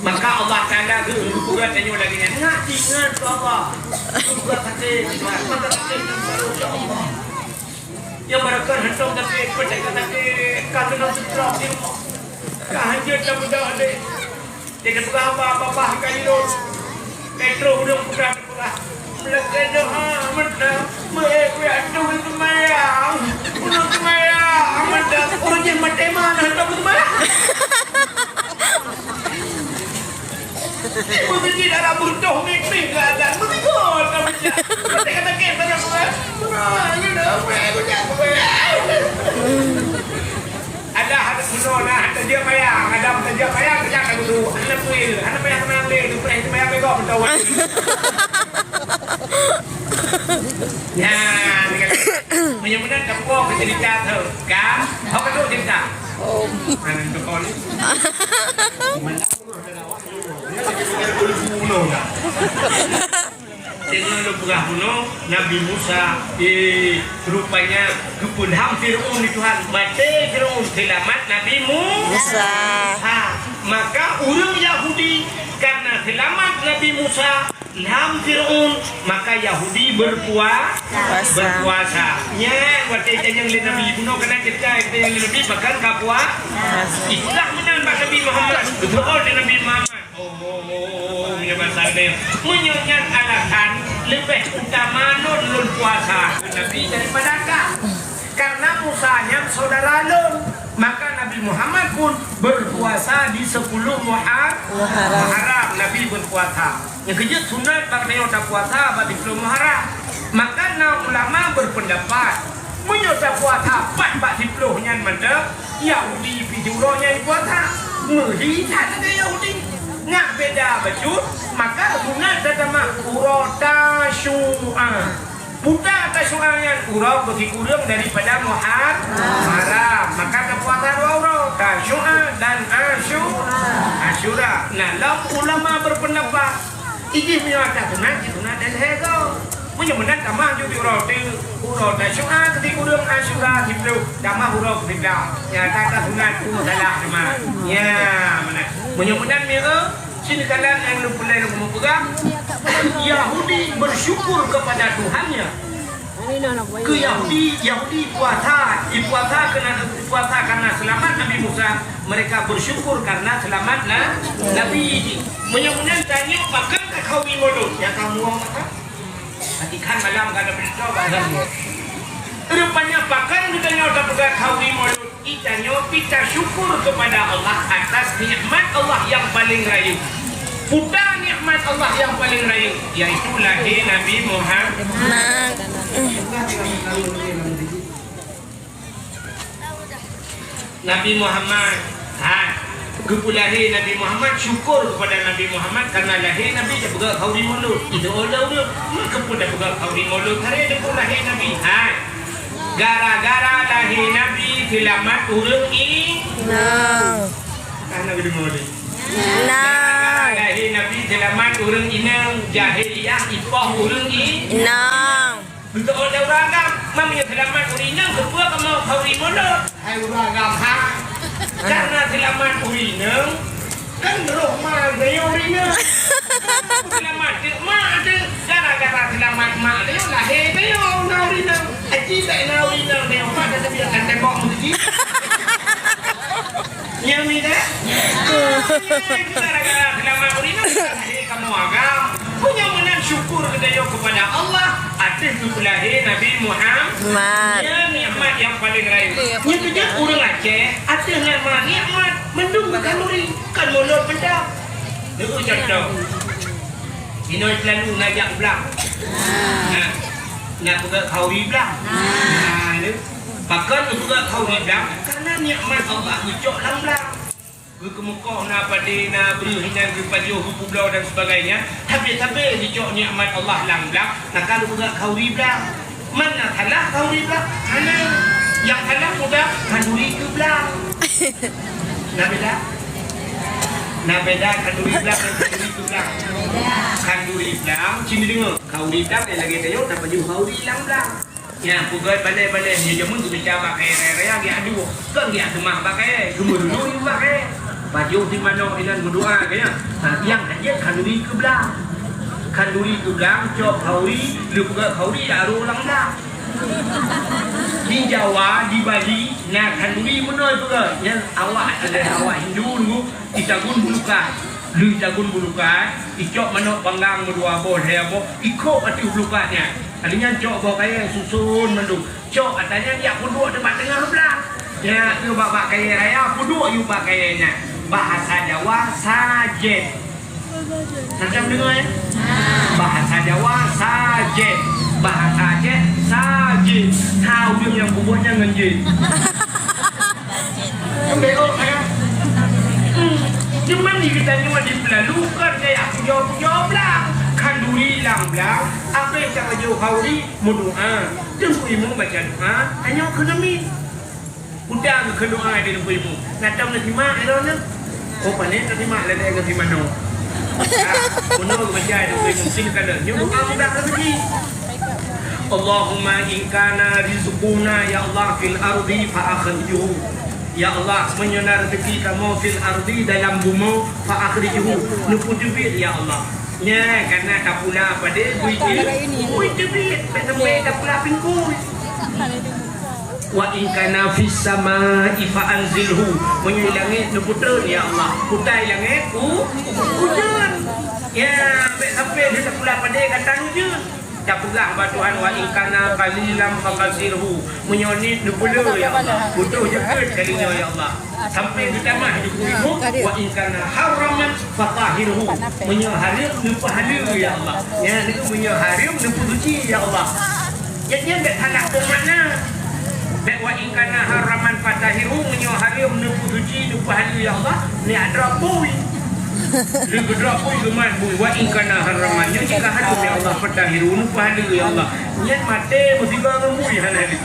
Maka Allah Taala geu-, geupeugah tanyoe lagèe nyan, "Ingat, ingat keu Allah." Geupeugah sakét, maka sakét dan baru, "Ya Allah." Nyang barokon hantom sakét, peucaya sakét, ka keunong stroke, ka hanjeuet lam beudôh deh. Dia kata, "Apa, apa, apa, ka hidup." Petrus ureueng peugah, peugah. Meulakèe doa mantong, meuhé keu atu seumayang. Ulôn seumayang mantong. Ureueng jih maté ma na hantom seumayang. Meuseujid hana butoh mik-mik keu azan. Meuteumé ka meucah. Maté ka sakét, maté ka sakét. Wah, you know, weh, aku jak seumayang. Ada hana bunoe na, hana tajak payah, ada tajak payah, tajak lam guru, hana pui, hana payah seumang lé, tu payah seumang lé kok beutôi. Nyan, meunyoe meunan ka puwoe keu cerita tu, kan? Hok ka tu cerita. Oh. Mana tu kau ni? Mana? Teungoh lôn peugah bunoe Nabi Musa, eh, rupanya geupeulham Fir'aun lé Tuhan. Maté Fir'aun, seulamat Nabi Mu-, Musa. Ha, maka ureueng Yahudi, karena seulamat Nabi Musa lham Fir'aun, maka Yahudi berpua-, Puasa. Berpuasa. Nyan, watèe tanyong lé Nabi, bunoe keunan cerita tanyong lé Nabi, bahkan ka pua-, Puasa. Itulah meunan bak Nabi Muhammad. Beutôi lé Nabi Muhammad. Oh, meunyoe basa geutanyoe. Meunyoe nyan alasan leubeh utama lôn, lôn puasa keu Nabi daripada kah. Karena Musa nyan saudara lôn, maka Nabi Muhammad pun berpuasa di sepuluh Muhar-, Muharram. Muharram Nabi berpuasa. Nyang keujeuet sunat bak tanyoe tapuasa bak di sepuluh Muharram. Maka na ulama berpendapat, meunyoe tapuasa pat bak siploh nyan mantong, Yahudi pih uroe nyan puasa. Meuhi that lagèe Yahudi. Ngat beda bacut, maka sunat tatamah uroe Tasyu'a. Puta Tasyu'a nyan uroe keu sikureueng daripada Muhar-, Muharram. Maka tapuasa dua uroe, Tasyu'a dan Asyu-, Asyura. Nah, lom ulama berpendapat, Ijih meunyoe ata sunat, jisunat dan lhèe goe. Meunyoe meunan tamah ju di uroe teuk, uroe Tasyu'a keu sikureueng, Asyura siploh, tamah uroe keu siblah. Nyata ka sunat, peue masalah teuma. Nya, meunan. Meunyoe meunan, mieu, sinoe kalam nyang lôn peureulèe lôn peugah, Yahudi bersyukur kepada Tuhannya. Keu Yahudi, Yahudi puasa, ipuasa keunan, ipuasa karena seulamat Nabi Musa, mereka bersyukur karena seulamat na-, Nabi. Meunyoe meunan tanyoe pakon takhauri Molod, nyang ka mueng mata. Hatikan malam ka na beurita bak tanyoe. Rupanya pakon geutanyoe tapeugah khauri Molod. Itanyoe pih tasyukur kepada Allah atas nikmat Allah yang paling rayeuk. Peue nikmat Allah yang paling rayeuk, yaitu lahé Nabi Muhammad. Nabi Muhammad. Ha. Geupeulahé Nabi Muhammad, syukur kepada Nabi Muhammad karena lahé Nabi tapeugah khauri Molod. Itu ulama, meukeupeu tapeugah khauri Molod, hari itu lahé Nabi. Ha. Gara-gara lahé Nabi, seulamat ureueng i-, Inong. Nah, Nabi Muhammad. Inong. Gara-gara lahé Nabi, seulamat ureueng inong, jahiliyah, ipoh ureueng i-, Inong. Untuk ureueng agam, meunyoe seulamat ureueng inong, keupeue kamoe khauri mulod? Hai ureueng agam, ha? Karena seulamat ureueng inong, kan roh ma geutanyoe ureueng inong. Seulamat teuk ma teuh, gara-gara seulamat ma teuh, lahé tanyoe na ureueng inong. Aci tak na ureueng inong tanyoe, pada terbiasa tembok meukeujih. Nyang mida? Gara-gara seulamat ureueng inong, lahé kamoe agam. Meunyoe meunan syukur geutanyoe keupada Allah ateueh geupeulahé Nabi Muhammad. Mat. Nyan nikmat nyang paleng rayeuk. Iya, nyan betul. Keujeuet ureueng Aceh ateueh nama nikmat mandum geukhanduri, kan mulod mantap. Nyoe contoh. Inoe peulalu na jak blang. Nah, na peugah khauri blang. Nah, nyoe. Pakon na peugah khauri blang? Karena nikmat Allah geucok lam blang. Geukeumeukoh na padé, na breuh, inan geupajoh, geupubloe dan sebagainya. Habéh-habéh geucok nikmat Allah lam blang, maka geupeugah khauri blang. Man na salah khauri blang? Hana. Nyang salah mudah khanduri keu blang. Na beda? Na beda khanduri blang dan khanduri keu blang. Khanduri blang, sini deungoe. Khauri blang lagèe tanyoe tapajoh khauri lam blang. Nyan, peugöt balèe-balèe nyoe jameun geubeuca bak kayèe raya-raya, geuaduk. Kon geukeumah bak kayèe, geumeudulu bak kayèe. Pajoh di manok inan meudoa, kayèe. Ha, nyang hajat khanduri keu blang. Khanduri keu blang, cok khauri, lheuh peugöt khauri, arô lam blang. Di Jawa, di Bali, na khanduri meunoe peugöt. Nyan awak, awak Hindu nunggu. Itagun bulukai. Lheuh itagun bulukai, icok manok panggang meudua boh, lhèe boh, ikhôb ateueh bulukai nyan. Kali nyan cok boh kayèe suson mandum. Cok ata nyan jak peuduek teumpat teungoh blang. Nyan ateueh bak, bak kayèe raya, peuduek yue bak kayèe nyan. Bahasa Jawa, sajét. Macam deungoe, ya? Bahasa Jawa, sajét. Bahasa Aceh, sajét. Tha ureueng nyang peubuet nyan ngon jén. Kan beok, kan? Hmm. Cuman di geutanyoe di peulalu kan kaya pujoe-pujoe blang. Khanduri lam blang, abéh tapajoh khauri meudoa. Teungku imum baca doa, tanyoe keuneumi. Udang keunoe di Teungku Imum. Natan neusimak ilôn nyoe. Oh, pané neusimak lagèe geusimak nyoe. Ah, bunoe geubaca di Teungku Imum. Sini ka lôn. Nyoe doa mudah rezeki. Allahumma in kana rizquna, ya Allah, fil ardi fa akhrijhu. Ya Allah, meunyoe na rezeki kamoe fil ardi, dalam bumoe, fa akhrijhu, neupeuteubit, ya Allah. Nyan, kana tapula padé, bui teubiet, bui teubiet, bèk sampai tapula pingkui. Wa in kana fis samai fa anzilhu. Meunyoe langèt neuputreun, ya Allah. Putai langèt, u-, ujeuen. Ya, bèk sampai di tapula padé gata ujeuen. Tapeugah bak Tuhan, wa in kana qalilan fa katsirhu. Meunyoe niet neupeulé, ya Allah. Putôh jeuet kali nyoe, ya Allah. Sampai geutamah di kubu, wa in kana haraman fa tahhirhu. Meunyoe hareuem neupeuhaleue, ya Allah. Nyan, meunyoe hareuem neupeusuci, ya Allah. Jadi, nyan bèk salah peumakna. Bèk wa in kana haraman fa tahhirhu, meunyoe hareuem neupeusuci, neupeuhaleue, ya Allah, nyan droe bui. Lheuh geudroe bui geumat bui, wa in kana haraman, nyoe jika hareuem, ya Allah, fa tahhirhu, neupeuhaleue, ya Allah. Nyan maté meusigoe ngon bui hana lé.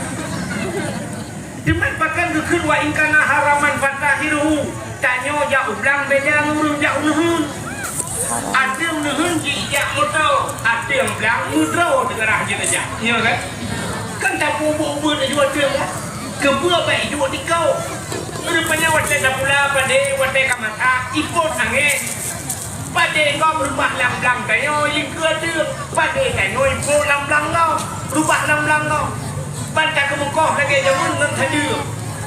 Teuma pakon geukheun wa in kana haraman fa tahhirhu. Tanyoe jak u blang beda ngon ureueng jak u neuheun. Ateueng neuheun jijak moto, ateueng blang meudroe teugeurah jeuet jak. Nyo kan? Kan tapeubuet-buet laju ateueng kan? Keupeue bèk jeuet dikeue? Rupanya watèe tapula padé, watèe ka masak, ipot angén. Padé gob reubah lam blang tanyoe, ie keue teuk. Padé tanyoe ipot lam blang gob, reubah lam blang gob. Ban takeumeukoh lagèe jameun ngon sadeue.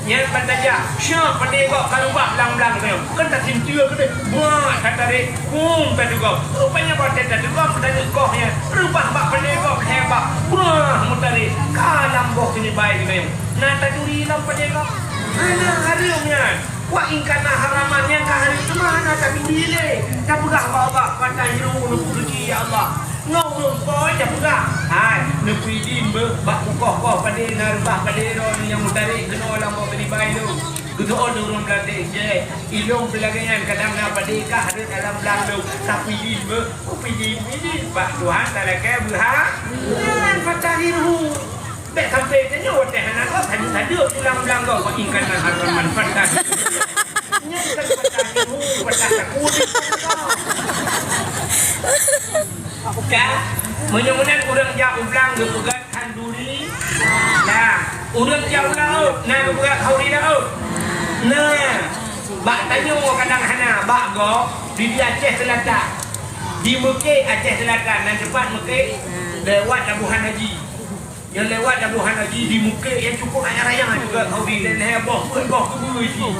Nyan ban tajak, syah padé gob ka reubah lam blang tanyoe. Kan tasinteue keudeh, buah tatarek, hum, tadeungoe. Rupanya watèe tadeungoe, tadeungoe nyan reubah bak padé gob hebat. Buah meutarek, ka lam boh keunibai geutanyoe. Na taturi lam padé gob? Hana, hareuem nyan. Wa in kana haraman, nyang ka hareuem teuma hana taturi lé. Tapeugah bak Allah, fa tahhirhu, neupeusuci, ya Allah. Ngon ureueng po tapeugah, hai, neupeuidin beuh bak kukoh-koh padé na reubah padé droeneuh nyang meutarek keunoe lam boh keunibai lôn. Geuteuôn lé ureueng Meulaté, jeh, ilôn pih lagèe nyan, kadang na padé kah rhot lam blang lôn, tapeuidin beuh, kupeuidin-idin bak Tuhan talakèe beuha-, nyan fa tahhirhu. Bèk sampai tanyoe watèe hana gob, sadeue-sadeue pulang blang gob, wa in kana haraman fa tahhirhu. Nyan kan fa tahhirhu, fa tahhirhu. Ka, meunyoe meunan ureueng jak u blang geupeugah Ureueng jak u laôt na geupeugah khauri laôt. Nah, bak tanyoe kadang hana, bak gob di, di Aceh Selatan. Di Meuke Aceh Selatan, na teumpat Meuke lewat Labuhan Haji. Nyang lewat Labuhan Haji di Meuke nyang cukup raya-raya juga khauri, dan lhèe boh peuet boh keubeue jih.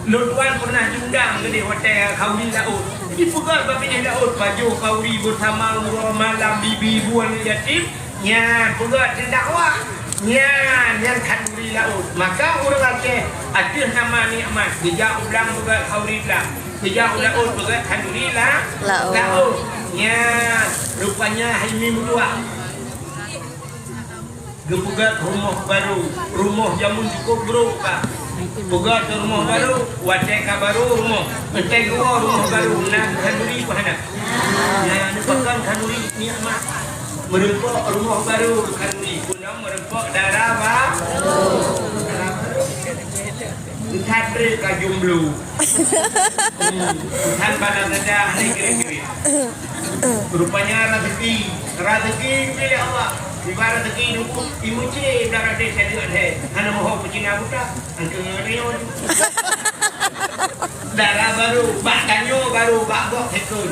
Lôn tuan pernah diundang keudeh watèe khauri laôt. Dipeugah bak binéh laôt, pajoh khauri beusama uroe malam bibi buôn yatim. Nyan peugah teudakwah. Nyan nyang khanduri laôt. Maka ureueng Aceh ateueh nama nikmat, geujak u blang peugah khanduri blang, geujak u laôt peugah khanduri la-, Laôt. Laôt. Nyan rupanya hai mi meutuah. Geupeugah rumoh barô, rumoh jameun cukup brôk ka. Peugah keu rumoh barô, watèe ka barô rumoh, enteuk geuwoe rumoh barô na khanduri peue hana? Nyan pakon khanduri nikmat. Meureumpok rumoh barô khanduri, peue nyan meureumpok dara ba-, dara barô. Entah trép ka jomblo. Hmm, entah bala saja hana kira-kira. Rupanya rezeki, rezeki geubri lé Allah. Ibarat rezeki nunggu, imuci dara deh tadi ada. Hana moho peucina buta, angka ngereon. Dara barô, bak tanyoe barô, bak gob second.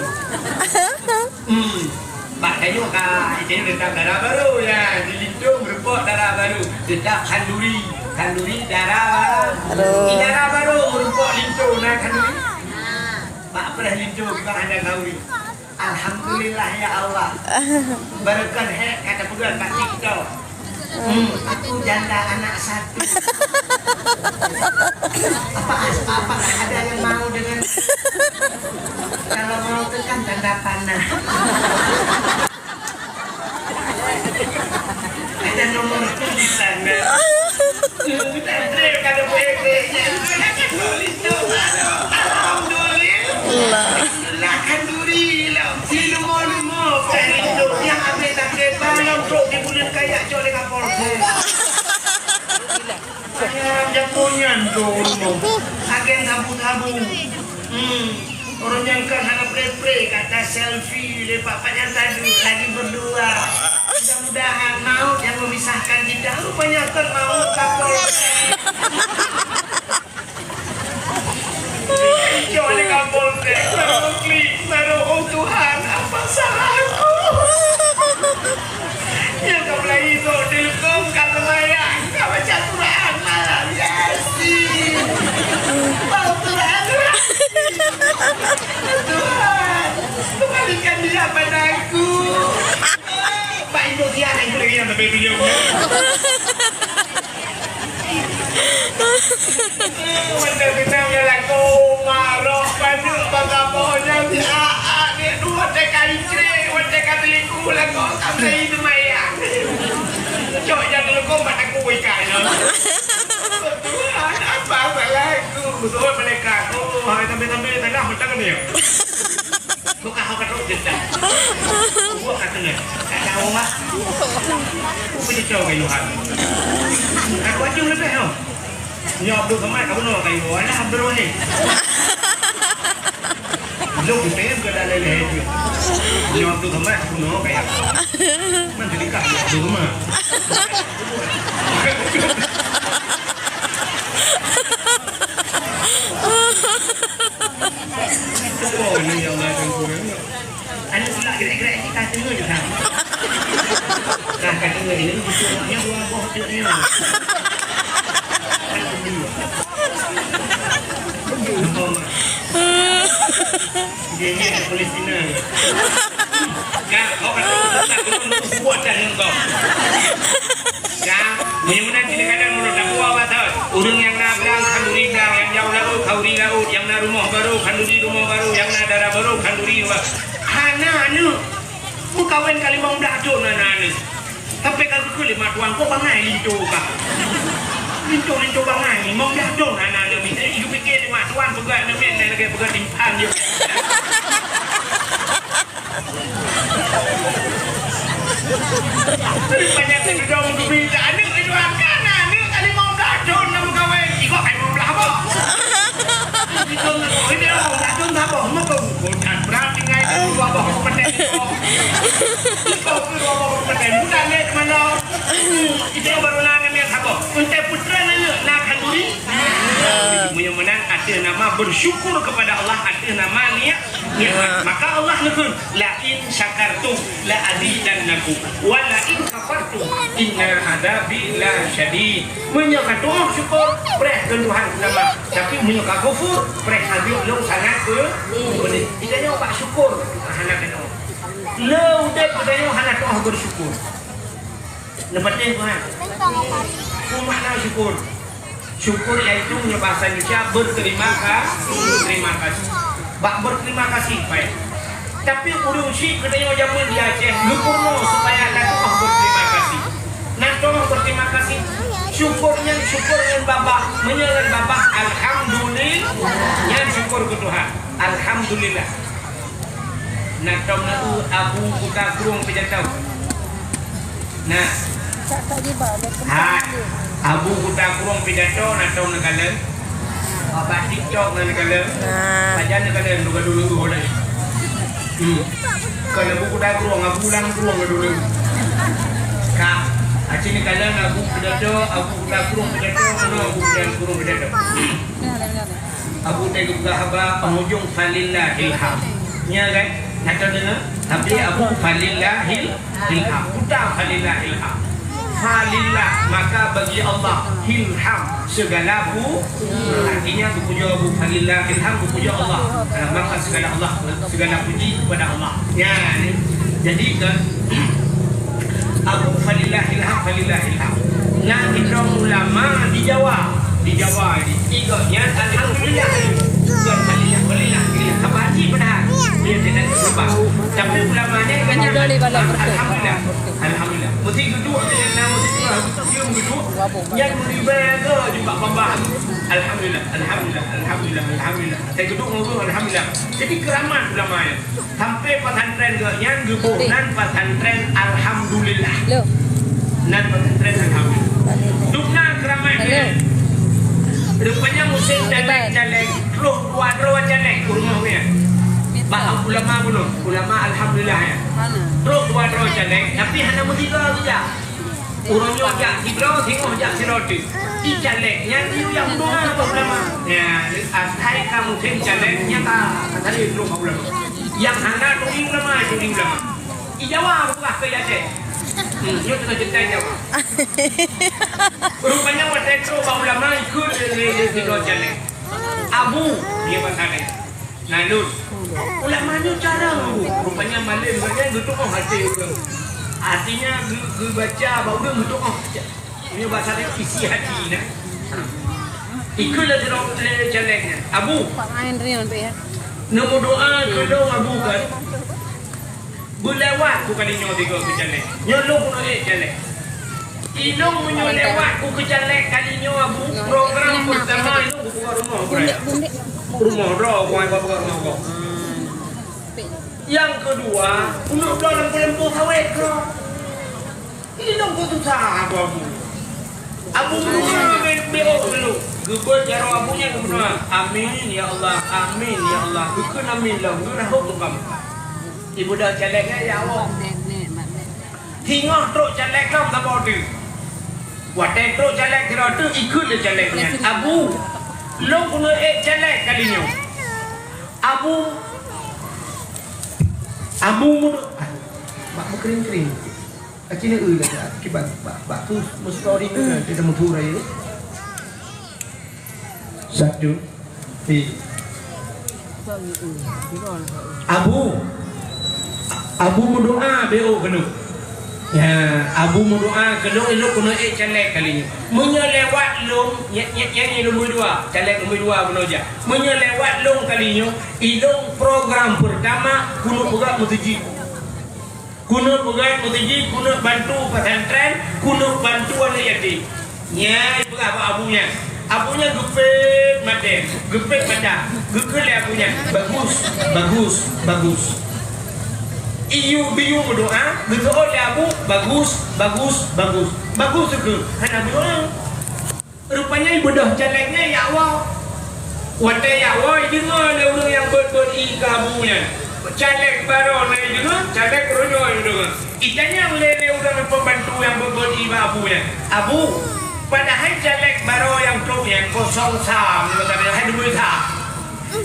Hmm. Bak tanyoe ka, itu tetap dara barô, ya. Di linto meureumpok dara barô, tetap khanduri, khanduri dara barô. Barô. Di dara barô meureumpok linto, na khanduri. Bak preh linto, bak hana khanduri. Alhamdulillah, ya Allah. Baroekah hek kata peugah kat TikTok. Hmm, aku janda anak satu. Apa, apa ada yang mau dengan, kalau mau tu kan tanda panah. Ada nomor di sana. Ada boleh. Alhamdulillah. Lah khanduri lah. Si leumo-leumo khanduri tu. Nyang abéh sakét, barang trok di buleuen kaya cok lé Kapolsek. Ayam jago nyan tu. Agen sabu-sabu. Hmm. Ureueng nyang kon hana pre-pre, kata selfie lé Pak Panjang Tadu lagi berdua. Mudah-mudahan maut yang memisahkan kita. Rupanya kon maut Kapolsek. Kecuali Kapolsek, baru klik, baru, "Oh Tuhan, apa salahku?" Nyang ka mulai esok dileukom ka seumayang, ka baca Quran malam Yasin. Bau Quran. Tuhan, kembalikan dia padaku. Pak Ibu dia, Ibu lagi yang lebih beliau. Watèe teunang nyan lakoe, maroh, paneuk, bagaboh nyan, si A A, nyan dua watèe ka incré, watèe ka teulingku lakoe, sampai seumayang. Cok jak teuleukom bak takue ikan nyan. Tuhan, apa salahku? Beutôi malaikat. Oh, hai sampai-sampai salah mata kan dia. Buka haba trok jeda. Buat kat tengah. Kat dalam mak. Apa je cakap kau Ilham? Aku aja lebih tau. Nyob tu sama aku nak kayu. Alah, Abdul Wahid. Belum kita ke dalam leher tu. Nyob tu sama aku nak kayu. Mana dekat Abdul Wahid? Oh, ini yang lain kurang. Aneuk silak grek-grek ni ka teungeut dah. Dah ka teungeut ni, buku maknya dua boh tu ni. Dia ni ada Palestina. Kan, kau kata, buat dah ni kau. Ya, meunyoe meunan kadang-kadang meunurot takwa bak that. Ureueng nyang na blang, khanduri blang, nyang jak u laôt, khanduri laôt, nyang na rumoh barô, khanduri rumoh barô, nyang na dara barô, khanduri ba-, hana aneuk. Meukawen ka limong blah thon hana aneuk. Sampai ka geukheun lé mak tuan, kok bangai linto kah? Linto-linto bangai, limong blah thon hana aneuk. Mita jipike lé mak tuan peugah aneuk miet lagèe peugah timphan je. Banyak yang dong gurita aneuk itu akan aneuk kali mau blah thon nama kawin. Iko kan mau blah apa? Itu nak ini mau blah thon apa? Mau kau bukan berarti ngai dua boh petai. Kau ke dua boh petai. Mudah ni mana? Itu baru nanya ni apa? Ateueh nama bersyukur kepada Allah, ateueh nama nia-, nikmat. Maka Allah neukheun, "La in syakartum la azidannakum, wa la in kafartum inna adzabi la syadid." Meunyoe ka tu'oh syukur, preh keu Tuhan nama. Tapi meunyoe ka kufur, preh azeub Lôn sangat pe-, pedih. Kita nyoe bak syukur, hana keunoe. Le udeb kita nyoe hana tu'oh bersyukur. Neupatéh Tuhan. Peue makna syukur? Syukur yaitu meunyoe bahasa Indonesia berterima kasih, terima kasih. Bak berterima kasih baik. Tapi ureuëng syiek geutanyoe jameun di Aceh geupeurunoe supaya na tu'oh berterima kasih. Na tu'oh berterima kasih. Syukur nyan syukur ngon babah, meunyoe ngon babah alhamdulillah. Nyan syukur keu Tuhan. Alhamdulillah. Na tom na u Abu Kuta Krueng pidato. Nah. Hai, Abu Kuta Krueng pidato na tom na kalon. Abah TikTok na kalon. Nah. Pajan na kalon dulu dulu boleh. Hmm. Kalau Abu Kuta Krueng, Abu Ulang Krueng dulu. Ka, aci na kalon Abu pidato, Abu Kuta Krueng pidato, mana Abu Kuta Krueng pidato. Abu teuh geupeugah haba penghujung falillahil hamd. Nya kan? Nyata deungoe? Tapi Abu falillahil hamd. Buta falillahil hamd. Falillah, maka bagi Allah, hil hamd, segala pu-, artinya geupujoe Abu falillahil hamd, geupujoe Allah. Maka segala Allah, segala puji kepada Allah. Nya, jadi kan Abu falillahil hamd, falillahil hamd. Nah, sidroe ulama di Jawa, di Jawa ni, tiga nyan alhamdulillah. Bukan falillah, falillah, falillah. Apa arti padahal? Dia tidak sebab. Tapi ulama ni kan alhamdulillah. Alhamdulillah. Mesti duduk je, nah, mesti duduk. Dia duduk. Yang meribai ke juga babah. Alhamdulillah, alhamdulillah, alhamdulillah, alhamdulillah. Saya duduk ngobrol, alhamdulillah. Jadi keramat ulama ni. Sampai pesantren geuh nyan geuboh nan pesantren Alhamdulillah. Loh. Nan pesantren Alhamdulillah. Dubna keramat nyan. Rupanya musim caleg-caleg, troh dua droe caleg ke rumoh nyan. Bak ulama bunoe, ulama Alhamdulillah nyan. Troh dua droe caleg, tapi hana meusigoe geujak. Uroe nyoe jak sidroe, singoh jak sidroe teuk. Di caleg nyan yue nyang doa bak ulama. Ya, asai ka musim caleg nyata, ka tadi troh bak ulama. Nyang hana turi ulama, turi ulama. Di Jawa peugah keu Aceh. Hmm, nyoe teungoh ceurita Jawa. Rupanya watèe troh bak ulama ikut lé, lé, lé sidroe caleg. Abu, dia bahasa dia. Nah, Lôn. Ulama nyoe carông, Bu. Rupanya malem gobnyan geutu'oh até ureueng. Artinya, geu-, geubaca bak ureueng geutu'oh. Nyoe bahasa dia isi hati, nah. Ikheun lé sidroe lé caleg nyan, "Abu, neumeudoa keu lôn, Abu, kan? Beulewat ku kali nyoe tiga keu caleg. Nyoe lôn keuneuk ék caleg." Ilôn meunyoe lewat ku keu caleg kali nyoe, Abu, program peurtama ilôn kupeugah rumoh, Abu. Rumoh droe, ku hana peugah rumoh gob. Nyang keudua, keuneuk bloe lampu-lampu sawét droe. Ilôn keu susah, Abu, Abu. Abu meudoa, be-, beok dulu. Geubeuet jaroe Abu nyan geumeudoa. "Amin, ya Allah, amin, ya Allah." Geukheun amin lom, geurahot lom. Ibuda caleg nyan, ya Allah. Singoh trok caleg lom saboh teuk. Watèe trok caleg sidroe teuk, ikheun lé caleg nyan, "Abu, lôn keuneuk ék caleg kali nyoe. Abu, Abu meudoa." Bak meukering-kering. Aci neu-eu lagèe kiban bak, bak peue meustory nyan, dia meuphura ya. Satu. Pi. Abu, Abu meudoa beok keuneuk. Ya, Abu meudoa keu lôn, ilôn keuneuk ék caleg kali nyoe. Meunyoe lewat lôn, nyan, nyan, nyan lôn meudoa, caleg meudoa bunoe jak. Meunyoe lewat lôn kali nyoe, ilôn program peurtama keuneuk peugöt meuseujid. Keuneuk peugöt meuseujid, keuneuk bantu pesantren, keuneuk bantu aneuk yatim. Nyan peugah bak Abu nyan. Abu nyan geupet maté, geupet mata. Geukheun lé Abu nyan, "Bagus, bagus, bagus." Iyue biyue meudoa, geuseuôt lé Abu, "Bagus, bagus, bagus." Bagus geukheun, hana meudoa. Rupanya ibeudôh caleg nyan jak woe. Watèe jak woe, ideungoe lé ureueng nyang beuet-beuet ié keu Abu nyan. Caleg barô na ideungoe, caleg uroe nyoe ideungoe. Itanyong lé, lé ureueng pembantu nyang beuet-beuet ié bak Abu nyan, "Abu, padahai caleg barô nyang trok nyan, Kosong sam, hai dua sam.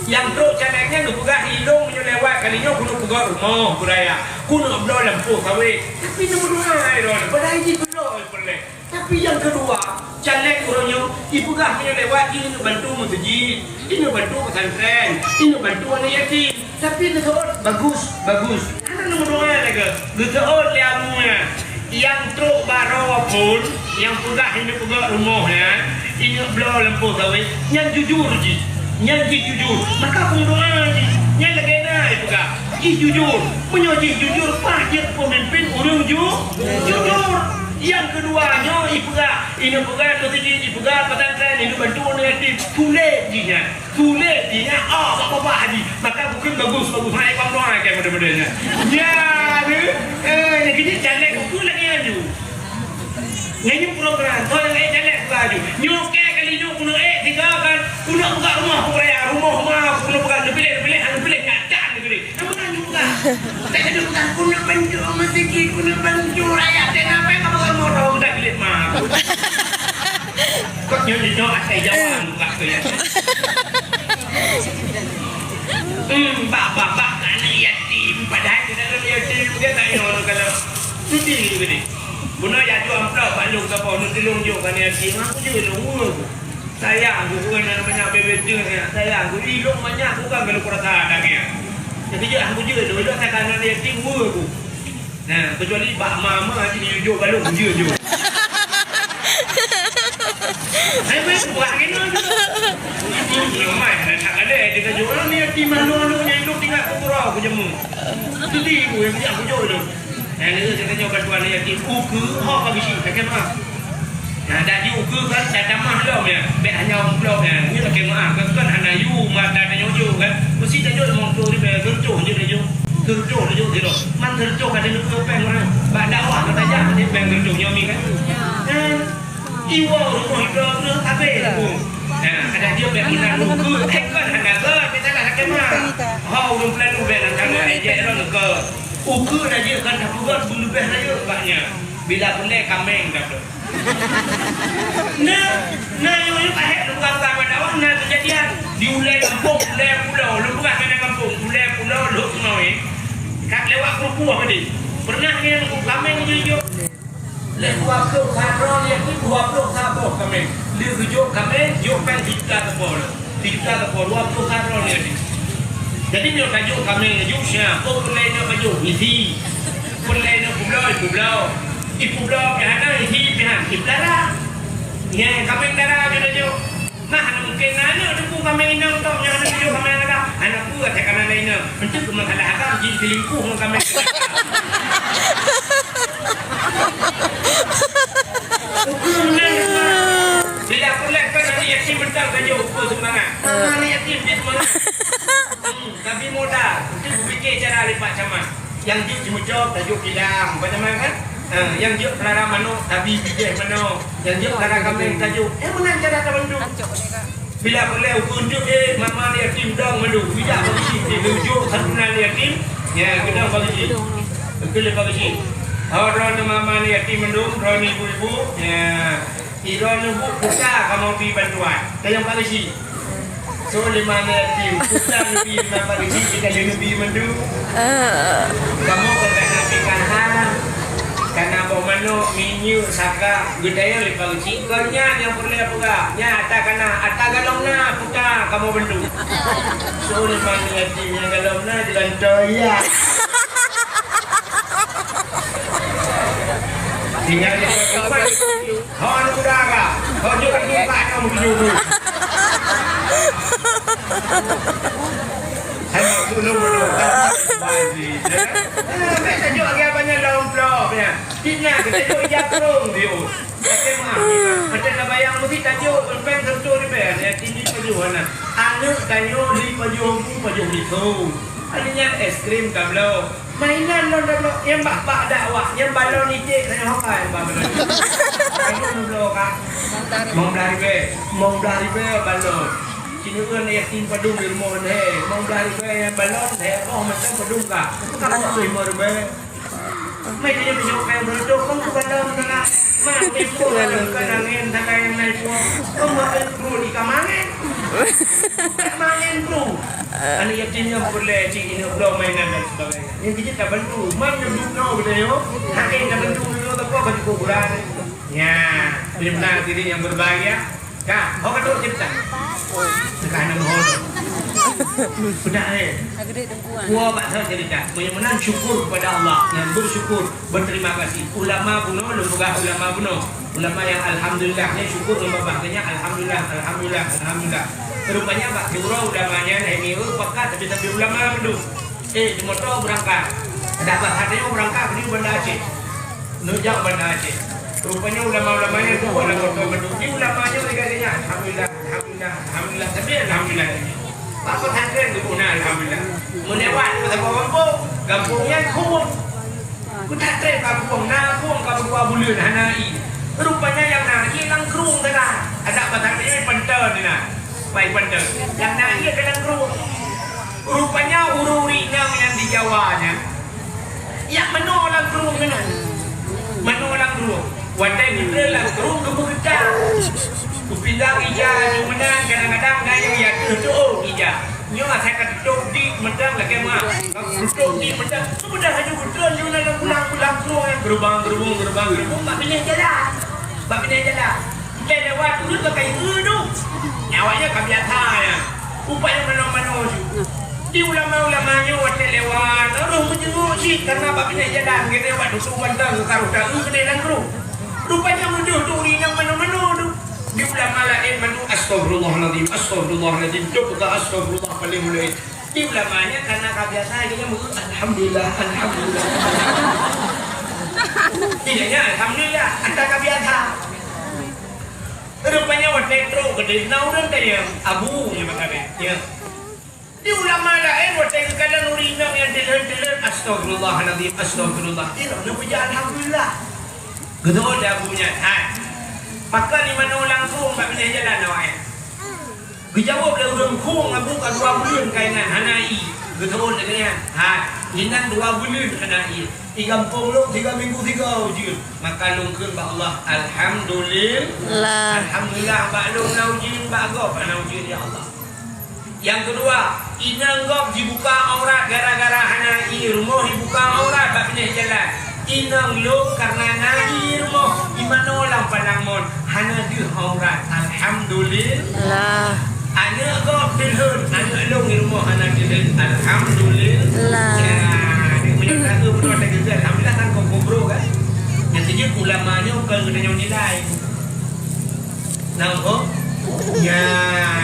Nyang trok caleg nyan geupeugah ilong meunyoe lewat kali nyoe keuneuk peugöt rumoh beuraya, keuneuk bloe lampôh sawét. Tapi neumeudoa droe, padahai jih keudroe peureulèe. Tapi nyang keudua, caleg uroe nyoe jipeugah meunyoe lewat jih neuk bantu meuseujid, neuk bantu pesantren, neuk bantu aneuk yatim. Tapi geuseuôt bagus, bagus. Hana neumeudoa lagèe geuseuôt lé amu nyan. Nyang trok baroe phôn, nyang peugah ineuk peugöt rumoh nyan, ineuk bloe lampôh sawét, nyan jujur jih. Nyan jih jujur. Maka peumeudoa jih. Nyan lagèe na jipeugah. Jih jujur. Meunyoe jih jujur, paih jeuet peumimpin ureueng ju-, jujur. Nyang keudua nyoe jipeugah, ineuk peugöt meuseujid, jipeugöt pesantren, ineuk bantu aneuk yatim. Sulet jih nyan. Sulet jih nyan, ah, bak babah jih. Maka bukon bagus, bagus. Hai, bang doa ke model-model nyan. Ya, ni. Eh, nyang kini caleg ukeue lagèe nyan ju. Nyan nyoe program, kau nyang ék caleg buka ju. Nyoe ke kali nyoe keuneuk ék tiga kan. Keuneuk buka rumoh, buka raya. Rumoh ma, keuneuk buka, neupiléh, neupiléh, neupiléh, nyan dan neupiléh. Nama nyoe buka? Tak ada buka, keuneuk bantu meuseujid, keuneuk bantu rakyat. Dan apa yang kamu mau tahu, tak pilih ma. Kok nyoe-nyoe asai Jawa buka tu ya? Hmm, bak, bak, bak, aneuk yatim. Padahai di dalam yatim dia tak nyoe kalau cuti gitu ni. Bunoe ya jual amplop bak lôn saboh, neutulông jok aneuk yatim. Aku je lôn, ue aku. Sayang aku, bukan aneuk banyak bebek tu ya. Sayang aku, ilông banyak bukan kalau kurasa ada ya. Tapi je aku je lôn, ilông saya aneuk yatim, ue aku. Nah, kecuali bak mama ni jujur balok, jujur, jujur. Hai, mai buat kena tu. Itu ramai, tak ada dia kata, "Orang ni hati malu-malu, yang hidup tinggal ke pura, aku jemu." Jadi, ibu yang bijak bujur tu. Nah, dia kata, "Nyoe bantuan dia, ukeue, ho, bagi si, tak kena." Nah, dak jiukeue kan, dak tamah lom ya. Bèk hanya umplok ya. Ni lagèe maaf, kan, kan hana yue mata tanyoe jok kan. Mesti tanyoe limong ploh ribèe, geurecoh je tanyoe. Geurecoh tanyoe sidroe. Man geurecoh ka tanyoe keu péng ureueng. Bak dakwah ka tajak, ni péng geurecoh nyoe mi kan. Eh, iwoe rumoh ibloe tu habéh tu. Nah, ada dia bèk meunan ukeue. Eh, kan hana gèt, bèk salah lagèe mah. Ha, ureueng peulalu bèk nan tangan, eh, jek lom ke. Ukeue laju kan tapeugöt beuleubèh laju bak nyan. Bila peureulèe kaméng ka tu. Nah, nah, nyang pahèt lôn peugah bak dakwah na keujadian. Di ulèe gampông, ulèe pulo, lôn peugah keunan gampông, ulèe pulo, Lhokseumawe. Ka lewat Krupuh tadi. Pernah nyan kaméng jijok. Lheuh dua ploh sa droe nyan, dua ploh sa boh kaméng. Lheuh geujok kaméng, jok péng sijuta sapo. Sijuta sapo, dua ploh sa droe nyan. Jadi, nyoe ka jok kaméng laju, siat, oh, peureulèe nyoe ka jok, isi. Peureulèe nyoe peubloe, peubloe. Ipeubloe pih hana, isi pih hana, ipeulara. Nyan kaméng dara jeuet laju. Nah, hana mungken na aneuk teupeu kaméng inong tông nyang hana jok kaméng agam. Hana peue, até kana na inong. Enteuk keu masalah agam, jih selingkuh ngon kaméng. Ukeue meunan, bila peureulèe kan aneuk yatim mantong ka jok ukeue sumbangan. Aneuk yatim jih sumbangan. Hmm, tapi modal, enteuk pike cara lipat camat. Nyang jeuet jimeucok, tajok kilang, macam mana kan? Ha, nyang jeuet peulara manok, tabi bijèh manok. Nyang jeuet peulara kaméng, tajok. Eh, meunan cara tabantu. Bila peureulèe ukeue jeuet, eh, mama aneuk yatim dong mandum. Bijak bagi jih, eh, geujok santunan aneuk yatim. Ya, geudong bagi jih. Beutôi lé bagi jih. Oh, droeneuh mama aneuk yatim mandum, droeneuh ibu-ibu. Ya. Sidroe neubuet puta kamoe bi bantuan. Tanyong Pak Geuchik. Soe lima aneuk yatim, puta neubi lima Pak Geuchik, kita lé neubi mandum. Ah. Kamoe ka kana P K H, kana boh manok, minyeuk, saka, geutanyong lé Pak Geuchik. Kon nyan nyang peureulèe peugah. Nyan ata kana, ata galom na, puta kamoe bantu. Soe lima aneuk yatim nyang galom na, jalan toya. Tinggal di tempat. Hon udara, hon jok anu ka hana meutuju tu. Hai mak gunong tu. Bèk tajok lagi abang nyan lom plop nyan. Fitnah, kita jok ija krong dia. Macam mana? Macam nak bayang mesti tajok, peng tentu ni bèk. Yang tinggi pajoh anak. Aneuk tanyoe li pajoh bu, pajoh li tu. Ada nyan es krim ka bloe. Mainan lôn dak lôn, nyang bak-bak dakwah, nyang balon iték, nyang hokai bak balon. Ayo lôn bloe ka. Mong blah ribèe, mong blah ribèe balon. Cina ureueng yatim padum di rumoh he. Mong blah ribèe nyang balon, he, oh, macam padum ka. Bukan waktu lima ribèe. Mai dia tunjuk main beruntung, kong tu balon sana. Mak, ibu balon, kan angin, sana yang naik puang. Kong mak, eh, perlu di kamar. Aneuk yatim nyang peureulèe cit inong bloe mainan dan sebagainya. Nyang keu jeuet tabantu. Man nyang duek nyoe geutanyoe, hana tabantu nyoe teuka bak kuburan. Nya, beuna hadirin yang berbahagia. Ka, ho ka trok cerita. Teuka hana meuho lom. Peudak, eh. Kuah bak that cerita. Meunyoe meunan syukur kepada Allah, yang bersyukur, berterima kasih. Ulama bunoe, lôn peugah ulama bunoe. Ulama nyang alhamdulillah, nyan syukur ngon babah geuh nyan, alhamdulillah, alhamdulillah, alhamdulillah. Rupanya bak siuroe ulama nyan hai ngieng pakat, tapi-tapi ulama mandum. Eh, di moto beurangkat. Adak bak that nyoe beurangkat di Banda Aceh. Neujak Banda Aceh. Rupanya ulama-ulama nyan dua lam moto mandum. Di ulama nyan lagèe nyan, alhamdulillah, alhamdulillah, alhamdulillah, tapi alhamdulillah. Bak pesantren geuboh na alhamdulillah. Meulewat ke saboh gampông, gampông nyan khueng. Keutatém ka krueng, na krueng ka meudua buleuen hana ie. Rupanya nyang na ie lam krueng teuka. Adak bak that nyoe panton na. Pai panton. Nyang na ie ka lam krueng. Rupanya ureueng-ureueng inong nyang di Jawa nyan, jak manoe lam krueng keunan. Manoe lam krueng. Watèe geutreun lam krueng geupeugeuta. Geupindah ija laju meunan, kadang-kadang na nyang ateueh teuôt ija. Nyoe asai ka tutôp di meudang lagèe meuah. Ka tutôp di meudang. Seubeudôh laju geutreun laju na lam pulang-pulang krueng nyan. Geurubang-geurubung, geurubang-geurubung, bak binéh jalan. Bak binéh jalan. Lheuh lewat uneut bak kayèe eu dum. Nyan awaknyan ka biasa nyan. Rupanya manoe-manoe ju. Di ulama-ulama nyoe watèe lewat, roh meujenguk cit karena bak binéh jalan. Geutanyoe bak dusun mantong geukaru taeu keudéh lam krueng. Rupanya meudeuh tu ureueng inong manoe-manoe tu. Di ulama laén mandum, "Astagfirullahalazim, astagfirullahalazim." Cok peugah astagfirullah paléng mulai. Di ulama nyan karena ka biasa, geutanyoe meueu, "Alhamdulillah, alhamdulillah." Di nyan alhamdulillah, ata ka biasa. Rupanya watèe trok keudéh na ureueng tanyong, "Abu," nyan meukawen, "Ya." Di ulama laén watèe geukalon ureueng inong nyang teulheueh-teulheueh, "Astagfirullahalazim, astagfirullah." Di droeneuh peugah, "Alhamdulillah." Geuteuôt lé abu nyan, "Hai, pakon imanoe lam krueng bak binéh jalan awaknyan?" Geujaweueb lé ureueng krueng, "Abu, ka dua buleuen kainan hana ie." Geuteuôt lagèe nyan, "Hai, inan dua buleuen hana ie. I gampông lôn tiga minggu tiga ujeuen." Maka lôn kheun bak Allah, "Alhamdulillah." Alhamdulillah bak lôn na ujeuen, bak gob hana ujeuen, ya Allah. Nyang keudua, inong gob jibuka aurat gara-gara hana ie, rumoh jibuka aurat bak binéh jalan. Inong lôn karena na ie rumoh, imanoe lam palang mon, hana deuh aurat. Alhamdulillah. Aneuk gob teulheueh, aneuk lôn di rumoh hana teulheueh. Alhamdulillah. Ya, aneuk meunyoe satu pun ada juga. Alhamdulillah kan kau kubro kan. Nyang tuju ulama nyoe kon geutanyoe nilai. Nah, oh. Ya,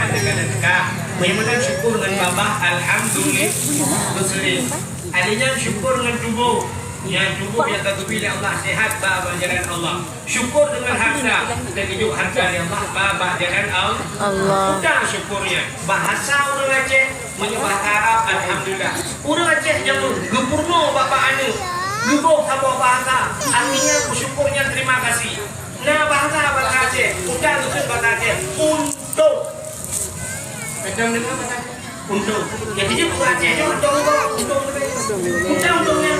teuka-teuka. Bagaimana syukur ngon babah? Alhamdulillah. Muslim. Ada nyang syukur ngon tuboh. Ya, tuboh nyang ka geubri lé Allah sehat bak jalan Allah. Syukur deungon harta, teukeujot harta nyang bak, bak, bak jalan Al-, Allah. Peue syukur nyan. Bahasa ureueng Aceh, meunyoe bahasa Arab, alhamdulillah. Ureueng Aceh jameun geupeurunoe bak, bak aneuk, geuboh saboh bahasa, artinya bersyukur nyan terima kasih. Na bahasa, bahasa Aceh, udah geukheun bahasa Aceh, untung. Kadang deungoe bahasa Aceh, untung. Jadi, dia bukan Aceh, dia untung, untung, untung. Untung, untung nyan